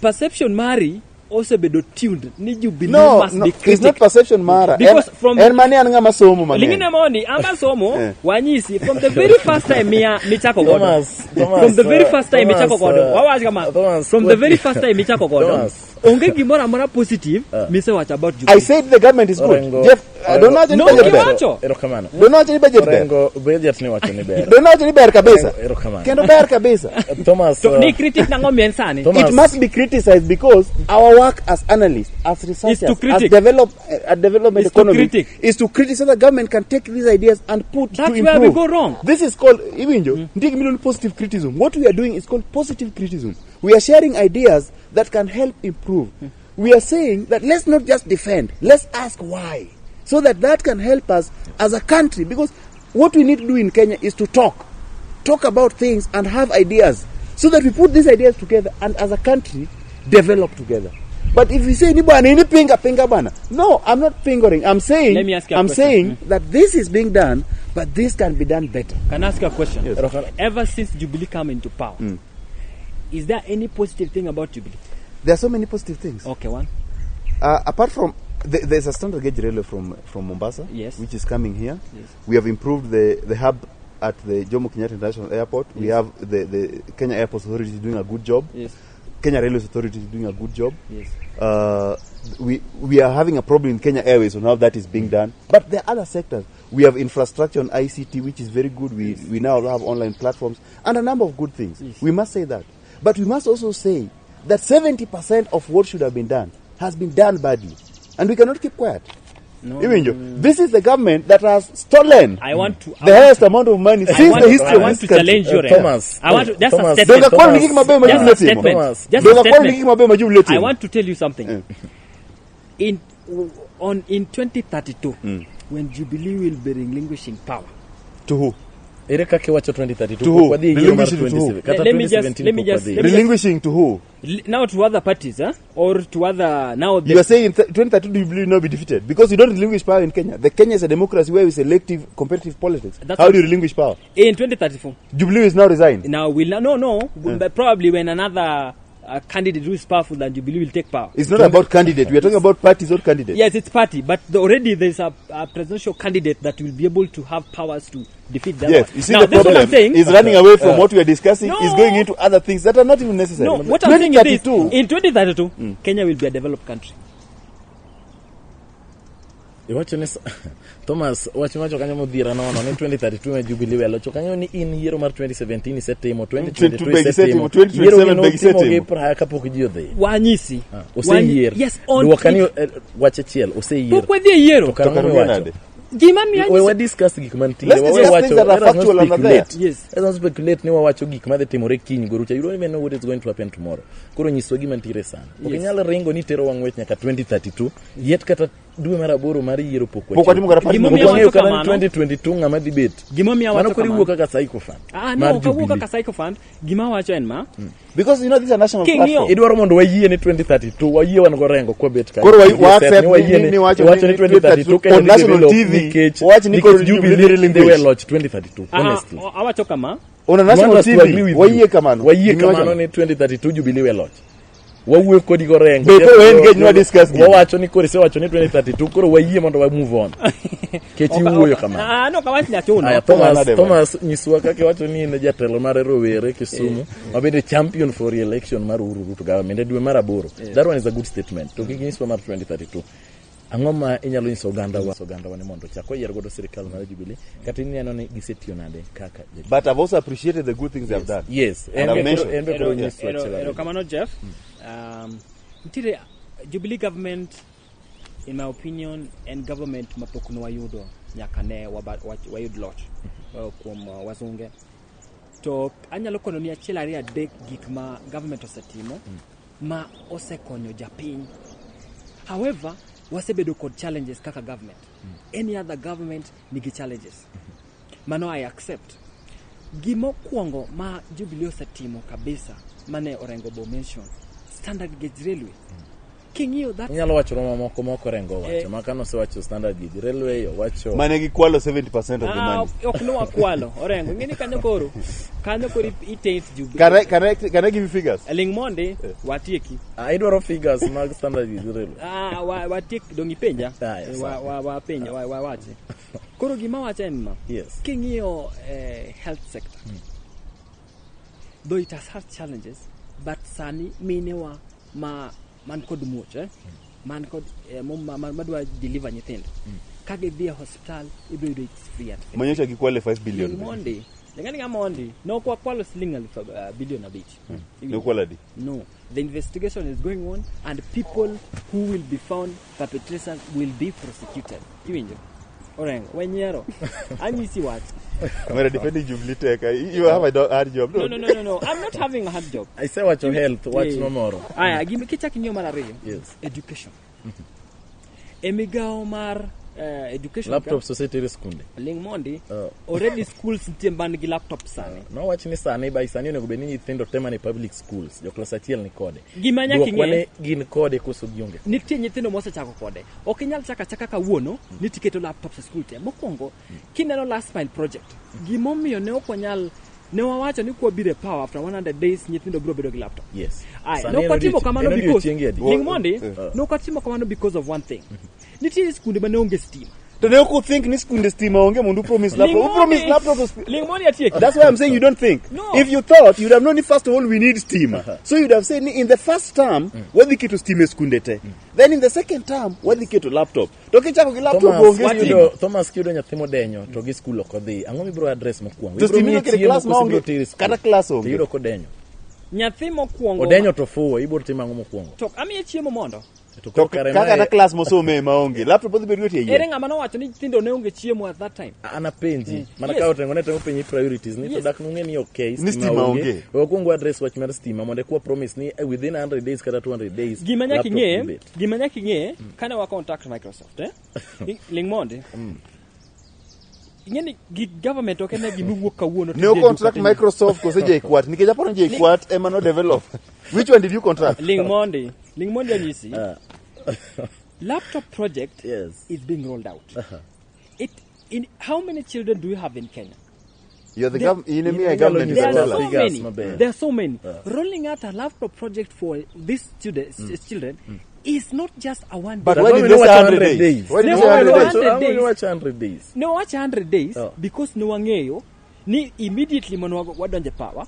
perception mari osebedo tuned ni Jubilee No, must no, be it's critic. not perception mara. Because En, from- en mani an ng'ama somo mang'eny. Lingine mondi amba somo Eh. wanyisi from the very first time mia michako godo Thomas, Thomas, from the very first time Thomas, michako godo wawach kama Thomas, from the very first time michako godo Thomas. Onge gimoro amora positive misewacho about I Jubilee. said the government is good. Orengo, Jeff, I don't know any No, budget ber. kiwacho. Erokamano. Don't know any budget ber. Orengo, budget ni wacho ni ber. Don't know any ber kabisa. Erokamano. Kendo ber kabisa. Thomas, To ni critic nang'o mien sani? Thomas. It must be criticized because our work as analysts, as researchers, to as critic. development Is to economists, critic. is to criticize the government can take these ideas and put That's to where improve. we go wrong. This is called iwinjo, nitie gima iluongo ni positive criticism. What we are doing is called positive criticism. We are sharing ideas that can help improve. We are saying that let's not just defend, let's ask why, so that that can help us as a country. Because what we need to do in Kenya is to talk about things and have ideas so that we put these ideas together and as a country develop together. But if you say ni bwana ini pinga pinga bwana, no, I'm not fingering. I'm saying Let me ask you a I'm question. saying that this is being done, but this can be done better. Can I ask you a question? Yes. Ever since Jubilee come into power, is there any positive thing about Jubilee? There are so many positive things. Okay, one. Apart from There's a standard gauge railway from Mombasa, Yes. which is coming here. Yes. We have improved the hub at the Jomo Kenyatta International Airport. We have the Kenya Airports Authority doing a good job. Yes. Kenya Railways Authority is doing a good job. Yes. We are having a problem in Kenya Airways on how that is being done. But there are other sectors. We have infrastructure on ICT, which is very good. We now have online platforms and a number of good things. Yes. We must say that. But we must also say that 70% of what should have been done has been done badly. And we cannot keep quiet. No. Iwinjo, this is the government that has stolen I want to the highest amount of money since the history I of want this to country. challenge you, Reno. Thomas. I want to, that's Thomas. a statement. Donga kwani gik mabeyo ma Just Jubilee a timo? statement. Thomas. Just a Donga kwani statement. gik mabeyo ma Jubilee I timo? want to tell you something. In 2032, when Jubilee will be relinquishing power, To who? Ere kaka iwacho 2032 To who? pok wadhi e yiero mar Relinquishing to who? 27 kata Let me just- 2017 let me pok just- wadhi. let me just- Relinquishing to who? Now to other parties, huh? Or to other now. You are saying in 2032 Jubilee will not be defeated because you don't relinquish power in Kenya. The Kenya is a democracy where we selective competitive politics. That's How do you relinquish power? In 2034. Jubilee is now resigned. Now will no, but probably when another candidate who is powerful than Jubilee will take power. It's not about candidate. We are talking about parties, not candidates. Yes, it's party, but already there's a presidential candidate that will be able to have powers to defeat them. Yes, you see now, the this is what problem I'm saying. is running away from what we are discussing. No. Is going into other things that are not even necessary. No, what I'm saying is this, 2032 in 2032, Kenya will be a developed country. Iwacho ni Thomas wach miwacho kanyo modhiera nono ni 2032 ma Jubilee we locho kanyo ni in yiero mar 2017 isetimo 2022 be isetimo gisetimo, 2027 yiero gi be notimo gisetimo. gi praya kapok ji odhi. Wanyisi. Oseyier. Yes, on Dwoka ni wach achiel oseyier. Pok wadhi e yiero. To karang'o To karang'o miwacho? nade? Gima miyo We anyisi- wa discuss gik mantie. Let's Wawe discuss wacho- things that are let us not factual and are there. speculate. Yes. Let us not speculate ni wawacho gik madhi timore kiny gorucha. You don't even know what is going to happen tomorrow. Koro nyiswa gima ntiere sani. Ok Yes. inyal ringo ni tero wang' wech nyaka 2032 yet kata dwe mar aboro mar yiero pok Pok watimo kata party Gimomiyo Pok wang'eyo awacho kata ni kamano. 2022 ng'ama dhi bet. Gimomiyo Mano awacho koro kamano. iwuok kaka sycophant. Ah, mar no, ok awuo Jubilee. kaka sycophant. Gima awacho en ma. Because you know this is a national King'iyo- platform. Idwaro mondo wayie ni 2032 wayie wan gorengo kwabet kanyo. Koro Wayie wa set accept ni wayie ni wacho iwacho ni ni 2032 Kenya on dhi national develop TV, nikech wach ni koro nikech Jubilee Jubilee dhi relinquish. we loch 2032 Ah, honestly. awacho kama. On a You want national us to agree TV, with wayie you. kamano. Wayie Gimiwacho kamano no. ni 2032 Jubilee we loch. Wawuoyo kodi gorengo. Be koro engage ni wa discuss gini. Wawacho ni koro isewacho ni 2032 koro wayie mondo wa move on. Kech iwuoyo kamano. Ah, no, ok awach ni achuno. Aya, Thomas, Nade, Thomas nyiswa kaka iwacho ni in e jatelo mar rowere Kisumu ma bende champion for re-election mar Uhuru Ruto government e dwe mar aboro. That one is a good statement. To kik inyiswa mar 2032. Ang'o ma inyalo nyiso oganda wa oganda wa ni mondo ochak oyier godo sirikal mar Jubilee kata ineno ni gisetiyo nade kaka jatich? But I've also appreciated the good things they have done. Yes, And I've mentioned. en be koro nyiswa achiel ariyo. Erokamano Jeff. Nitiere Jubilee government in my opinion en government mapok ne wayudo nyaka ne wayud loch kuom wazunge. To anyalo kono ni achiel ariyo adek gik ma government osetimo ma osekonyo japiny. However, wasebedo kod challenges kaka government. Any other government nigi challenges. Mano I accept. Gimokwongo ma Jubilee osetimo kabisa mane Orengo bo mention, standard gauge railway. King'iyo that Inyalo wacho mamoko mok Orengo owacho ma kane osewacho standard gauge railway owacho Mane gikwalo 70% of the Ah, money. ok ne wakwalo Orengo. Ing'e ni kanyo koro itaint Jubilee. Can I give you figures? Ling mondi watieki. Ah, idwaro figures mag standard gauge railway. Ah, watiek dong ipenja. Ah, yes, Wapenja, wawache. Koro gima wacho en ma. Yes. King'iyo health sector. Though it has had challenges, but sani minewa ma man kod muoch, man kod madwa deliver nyithindo. Ka gidhi e hospital, ibiro yudo it's free and fair. Manyocha gikwale 5 billion. Ling mondi. Lingani nga mondi. No kwa kwalo siling billion abich. Nokwalo adi? No. The investigation is going on and people who will be found perpetrators will be prosecuted. Iwinjo? Orengo, wenyiero. Anyisi wach. Mera defending Jubilee Tech. You have a hard job. No. I'm not having a hard job. Isewacho health, wach Yeah. no moro. Aya, gima kichak ing'iyo mar ariyo. Yes. Education. E migawo mar education Laptop society e skunde. Ling mondi. Oh. Already schools nitie man gi laptop sani. Nowach ni sani by sani onego bed ni nyithindo te mane public schools jo klas achiel ni kode. Gima nyaka Dwokwa ing'e ni gin kode koso gionge. Nitie nyithindo mosechako kode. Ok inyal chako achaka kawuono ni tiketo laptops e skul te. Mokwongo, kineno last mile project, gimomiyo ne ok wanyal Ne wawacho ni kwabiro e power after 100 days nyithindo biro bedo gi laptop. Yes. Aya, Sani ne en ok watimo kamano en because odiochienge adi? ling mondi, Eh. ne ok watimo kamano because of one thing. Nitie skunde mane onge stima. To ne ok uthink ni skunde stima onge mondo upromise Ling laptop. Upromise mondi- laptop to Ling mondi atieki. That's why I'm saying you don't think. No. If you thought, you'd have known first of all we need stima. So you'd have said in the first term, wadhi keto stima e skunde te. Then in the second term, wadhi keto laptop. To kichako gi laptop Thomas, onge stima. Thomas kiyudo nyathi modenyo to gi skul ok odhi ang'o mibiro address mokwongo To Ibiro stima miye iyudo kata chiemo class koso ibiro maonge, tere e skul? kata class onge. To iyudo kodenyo Nyathi mokwongo odenyo to fuwo ibiro timo ang'o mokwongo To amiye chiemo mondo. to koro To kare kaka mae kata class mosome maonge, laptop odhi bedo tie Ere yie. ng'ama nowacho ni nyithindo ne onge chiemo at that time? an apenji mana Yes. ka otengo ne temo penji priorities ni to Yes. dak nung'e ni okay Ni stima onge. We wakwongo address wach mar stima mondo ekwa promise ni within 100 days kata 200 days Gima nyaka laptop ing'e, dhi bet. gima nyaka ing'e, kane wa contact Microsoft, eh? Ling mondi. Ing'e ni gi government ok en gima wuok kawuono to Ne idhi e contract duka to Microsoft kose JKUAT nikech aparo ni JKUAT ema no develop. Which one did you contract? Ling mondi, ling mondi anyisi. Laptop project Yes. is being rolled out. It in how many children do you have in Kenya? You're the There- government, in Inyalo a government nyiso is There a are Dollar. so Figures many. maber. There are so many. Rolling out a laptop project for these students, children is not just a one But day. why Ang'o did they miwacho say 100 100 days? days? Why did Ne they say 100 wawacho days? 100 Ang'o days. miwacho 100 days Ne wawacho 100 days Oh. because ne wang'eyo ni immediately mane wadonje power,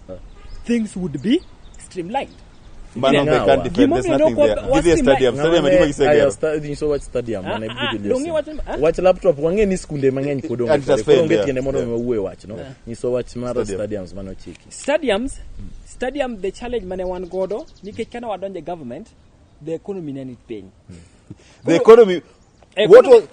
things would be streamlined. Mano they can't defend. There's Gimomiyo nothing ne there. ok Give the stadium. Stadium Ng'ama adi ma ne- gisegero. aya, nyiso wach stadium Ah, mane ah, Jubilee dong' osimo. iwacho- ah? Wach laptop wang'e ni skunde mang'eny pod onge And it has kode. Koro failed, onge yeah. tiende mondo Yeah. mi wawuo e wachno nyiso wach mar Stadium. stadiums mane ochiki Stadiums, stadium the challenge mane wan godo nikech kane wadonje government the economy ne ni piny. The economy. What Economy-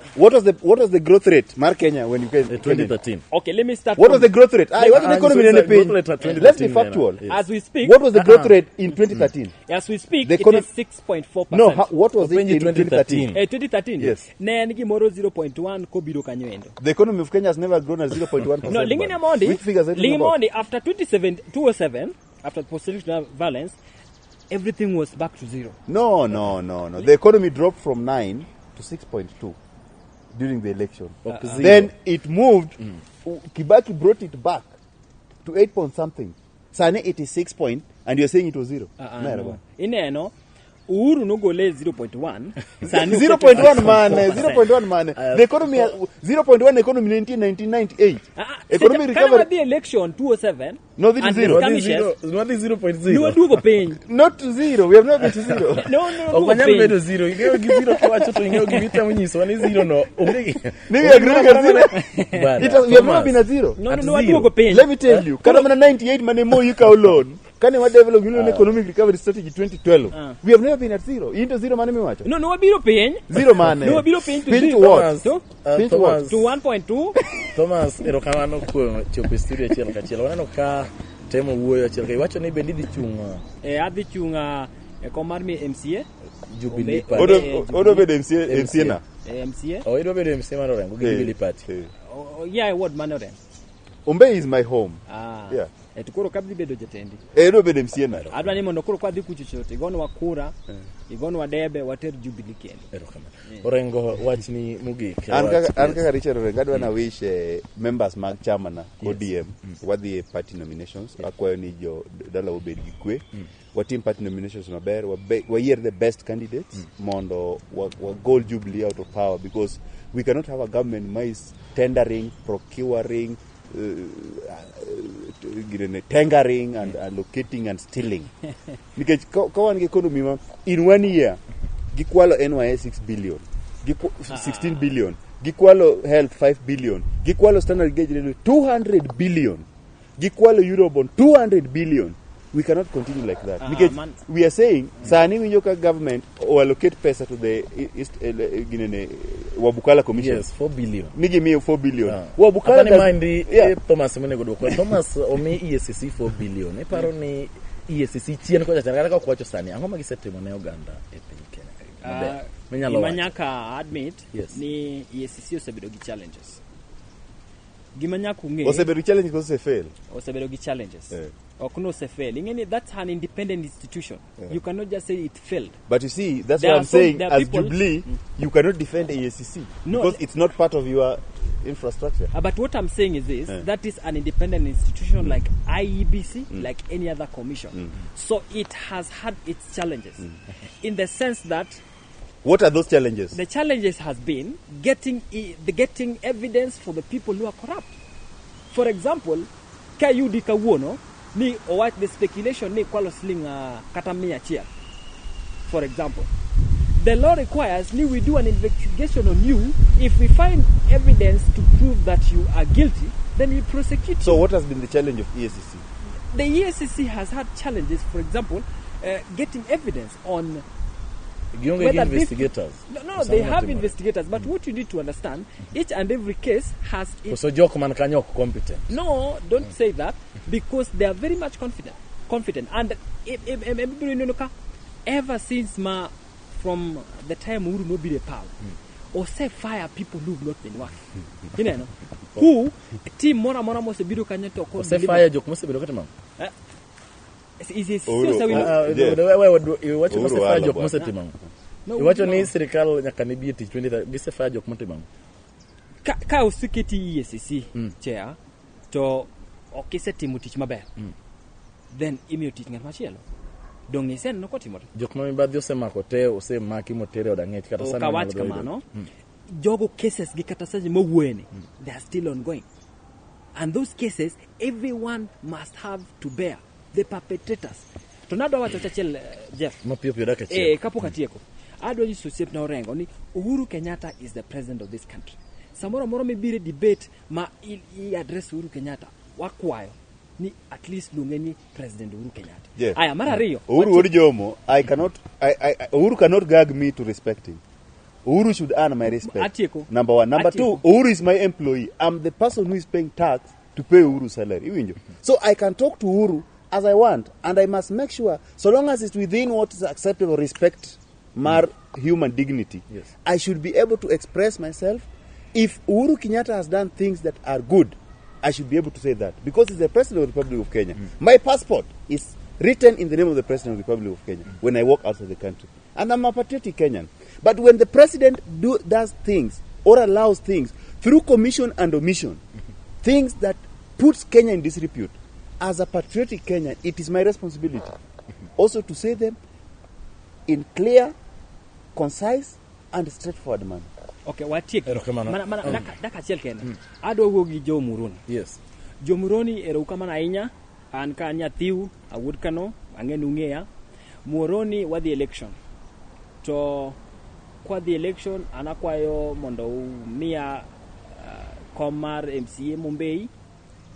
was the growth rate, Mar Kenya, when you came? Eh, 2013 Okay, let me start. What from- was the growth rate? Ah, what was the economy so in it's piny? growth rate at 2013 Let's be factual. Yes. As we speak, What was the growth rate in 2013? as we speak, The it econo- is 6.4%. No, what was it Openji in 2013? 2013. 2013. Yes. Ne en gimoro 0.1 kobiro kanyo endo. The economy of Kenya has never grown at 0.1%. No, lingine mondi. Which figures are you talking Lingine about? mondi after 27 2007 after post-election violence everything was back to zero. No, no, no, no. The economy dropped from 9 to 6.2 during the election. Ok zero. Then it moved. Kibaki brought it back to 8 point something. Sani it is 6 point, and you're saying it was zero. Mera No. bwana. Ineno Uhuru nogole 0.1 sani 0.1 man, 0.1 man. The economy, 0.1 economy 1998. Economy Kana recovery, wadhi election 207 No, this is and the zero. Wadhi skirmishes, wadhi 0.0 niwaduogo piny. not to zero. We have not been to zero. No, no, ok duogo wanyal piny. bedo zero ing'eyo gi zero kiwacho to ing'eyo gima itemo nyisowa ni zero no onge gi- Ni we agree at zero. Bana, It has, we have never Thomas. been at zero. No, no, At no, zero. waduogo piny. Let me tell you, kata mana 98 mane Moi ikawo loan, kane wa develop gimiluongo ni economic recovery strategy 2012, we have never been at zero. Into zero mane miwacho? No, no, wabiro piny. Zero mane? No, wabiro piny to Piny to zero. what? To, Piny to what? Thomas, to 1.2. Thomas, erokamano kuom chopo e studio achiel kachiel. Waneno ka temo wuoyo achiel ka iwacho ni bende idhi chung' Eh, adhi chung' e kom mar mi MCA. Jubilee Ombe- Party. Odo bedo MCA MCA na. Eh, MCA. Oh, idwa bedo MCA mar Orengo gi Eh, Jubilee Party. eh. Yeah, e ward mane Orengo. Ombe is my home. Ah. Yeah. Eh, to koro kadhi bedo jatendi. Eh, odo bedo MCA na. Adwa ni mondo koro kwadhi kucho cho to igonwa kura, igonwa debe, water Jubilee kendo. Erokamano. Orengo wachni mogik. An wach- kaka an yes. kaka Richard Orengo adwa na wish members mag chama na ODM wadhi e party nominations akwayo ni jo dala obed gi kwe watim party nominations maber wayier the best candidates mondo wagol Jubilee out of power because we cannot have a government ma is tendering procuring ginene, tendering and allocating and stealing nikech ka wan gi economy ma in one year gikwalo NYS 6 billion 16 billion gikwalo health 5 billion gikwalo standard gauge railway 200 billion gikwalo eurobond 200 billion we cannot continue like that Ah, nikech man. we are saying sani winjo ka government o allocate pesa to the East, ginene, Wabukala commission Yes, 4 billion. ni gimiyo 4 billion Ah. Wabukala Apani does- maendi yeah. Thomas monego dwoko. Thomas omi EACC 4 billion. Iparo ni EACC chien kocha chien kata ka ok wacho sani ang'o ma gisetimo ne oganda e piny Kenya ka? Maber. Minyalo Gima wacho. nyaka admit Yes. ni EACC osebedo gi challenges. Gima nyaka ung'e osebedo challenge koso osefail osebedo gi challenges. Eh. Ok nosefail. Ing'e ni that's an independent institution. You cannot just say it failed. But you see, that's There what are I'm saying. there are As people- Jubilee, you cannot defend AACC No, because it's not part of your infrastructure. But what I'm saying is this, Yeah. that is an independent institution like IEBC, like any other commission. So it has had its challenges in the sense that What are those challenges? the challenges has been getting getting evidence for the people who are corrupt. For example, ka yudi kawuono ni owach the speculation ni kwalo siling kata 100. For example, the law requires ni we do an investigation on you. If we find evidence to prove that you are guilty, then we prosecute So you. what has been the challenge of EACC? The EACC has had challenges, for example, getting evidence on Gionge gi whether investigators. No, they have investigators, but what you need to understand, each and every case has its Koso jok man kanyo ok competent. No, don't say that, because they are very much confident. Confident, and if ka, ever since ma from the time Uhuru nobiro e power, ose fire people who've not been working. Who team moro amora mosebiro kanyo to ok Ose deliver. fire jok mosebedo katimo ang'o? Uhuru, Ah, Yeah. iwacho ni Uhuru osefire walo jok bwana. mosetimo ang'o? No, Iwacho ni no. sirikal nyaka ne bi e tich 20 gisefire jok motimo ang'o? Ka oseketi EACC chair to ok isetimo tich maber, then imiyo tich ng'at machielo. Dong' iseneno kotimore. Jok ma mibadhi osemako te osemaki motere od ang'ech kata sani Ok awach wanyalo yudo. kamano. Jogo cases gi kata seche mawuoyeni, they are still ongoing, and those cases everyone must have to bear the perpetrators. To nadwa wacho wach achiel, Jeff. Mapiyo piyo dakika achiel. Kapok atieko, adwa nyiso osiepna Orengo ni Uhuru Kenyatta is the president of this country. Samoro amora mibiro e debate ma i address Uhuru Kenyatta, wakwayo ni at least luonge ni President Uhuru Kenyatta. Jeff. Aya, mar ariyo, Uhuru Wuod Jomo, I cannot, Uhuru cannot gag me to respect him. Uhuru should earn my respect. Atieko. Number one. Number Atieko. two, Uhuru is my employee. I'm the person who is paying tax to pay Uhuru's salary. Iwinjo? So I can talk to Uhuru as I want, and I must make sure, so long as it's within what is acceptable respect, mar human dignity, Yes. I should be able to express myself. If Uhuru Kenyatta has done things that are good, I should be able to say that because he's the president of the Republic of Kenya. My passport is written in the name of the president of the Republic of Kenya when I walk outside the country. And I'm a patriotic Kenyan. But when the president does things or allows things through commission and omission, things that puts Kenya in disrepute, as a patriotic Kenyan, it is my responsibility also to say them in clear, concise, and straightforward manner. Okay, watiek. Erokamano. Mana daka achiel kende. Adwa wuo gi jo Muhoroni. Yes. Jo Muhoroni, erokamano ahinya. An ka an nyathiu, awuod Kano, ang'e ni ung'eya. Muhoroni wadhi election. To kwadhi election, an akwayo mondo umiya kom mar MCA Mumbei.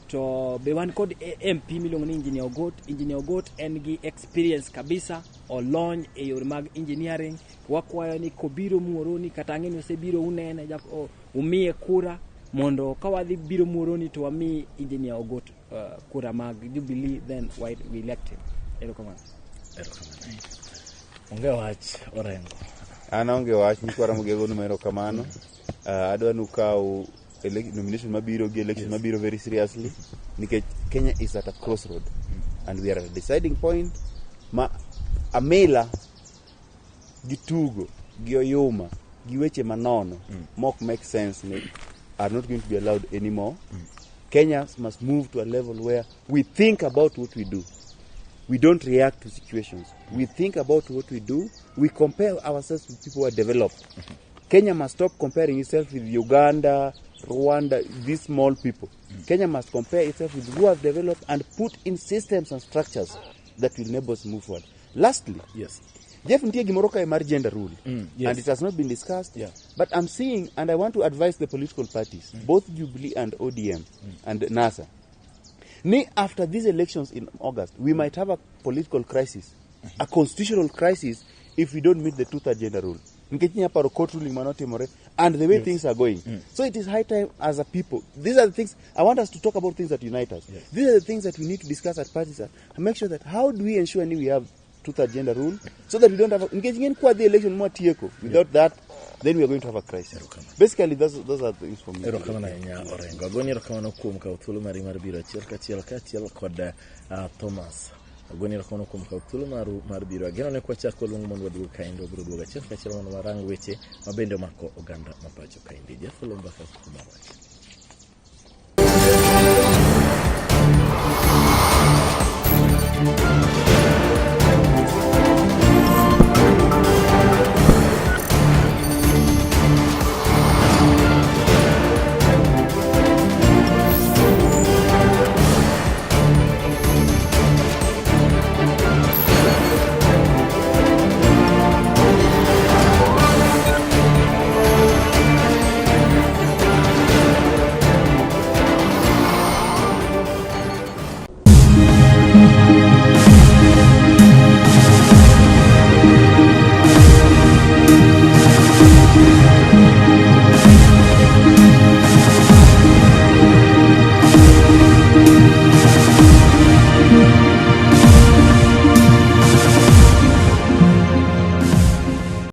To be wan kod MP miluongo ni Engineer Ogot. Engineer Ogot en gi experience kabisa, olony e yore mag engineering. Wakwayo ni kobiro Muhoroni, kata ang'e ni osebiro unene, umiye kura mondo ka wadhi biro Muhoroni to wami Engineer Ogot kura mag Jubilee, then we elect him. Erokamano. Erokamano. Onge wach Orengo. An aonge wach nyikwa Ramogi agonu erokamano. Adwa ni ukaw nomination mabiro gi election mabiro very seriously nikech Kenya is at a crossroad and we are at a deciding point ma amila gi tugo gi oyuma gi weche manono mok make sense ni are not going to be allowed anymore. Kenyans must move to a level where we think about what we do. We don't react to situations. We think about what we do. We compare ourselves with people who are developed. Kenya must stop comparing itself with Uganda, Rwanda, these small people. Kenya must compare itself with who have developed and put in systems and structures that will enable us move forward. Lastly, Yes. Jeff, nitie gimoro kae mar gender rule, Yes. and it has not been discussed. Yeah. But I'm seeing, and I want to advise the political parties, both Jubilee and ODM and NASA, ni after these elections in August, we might have a political crisis, a constitutional crisis, if we don't meet the two-third gender rule. Nikech inya paro court ruling manotimore and the way things are going. So it is high time as a people. These are the things, I want us to talk about things that unite us. Yes. These are the things that we need to discuss at parties and make sure that how do we ensure ni we have two-third gender rule so that we don't have a, nikech ing'e ni kwa dhi election mwatieko, without that, then we are going to have a crisis. Basically, those are things for me. Erokamano ahinya Orengo. Agoni erokamano kuom kawo thuolo mari mar biro achiel kachiel kaachiel kod Thomas. Agoni erokamano kuom kawo thuolo maru mar biro. Ageno ni kwachako luong mondo waduog kaendi, wabiro duogo achiel kachiel mondo warang weche mabende omako oganda ma pacho kaendi. Jeff Oloo Mbaka, Kuom Wach. Kamano.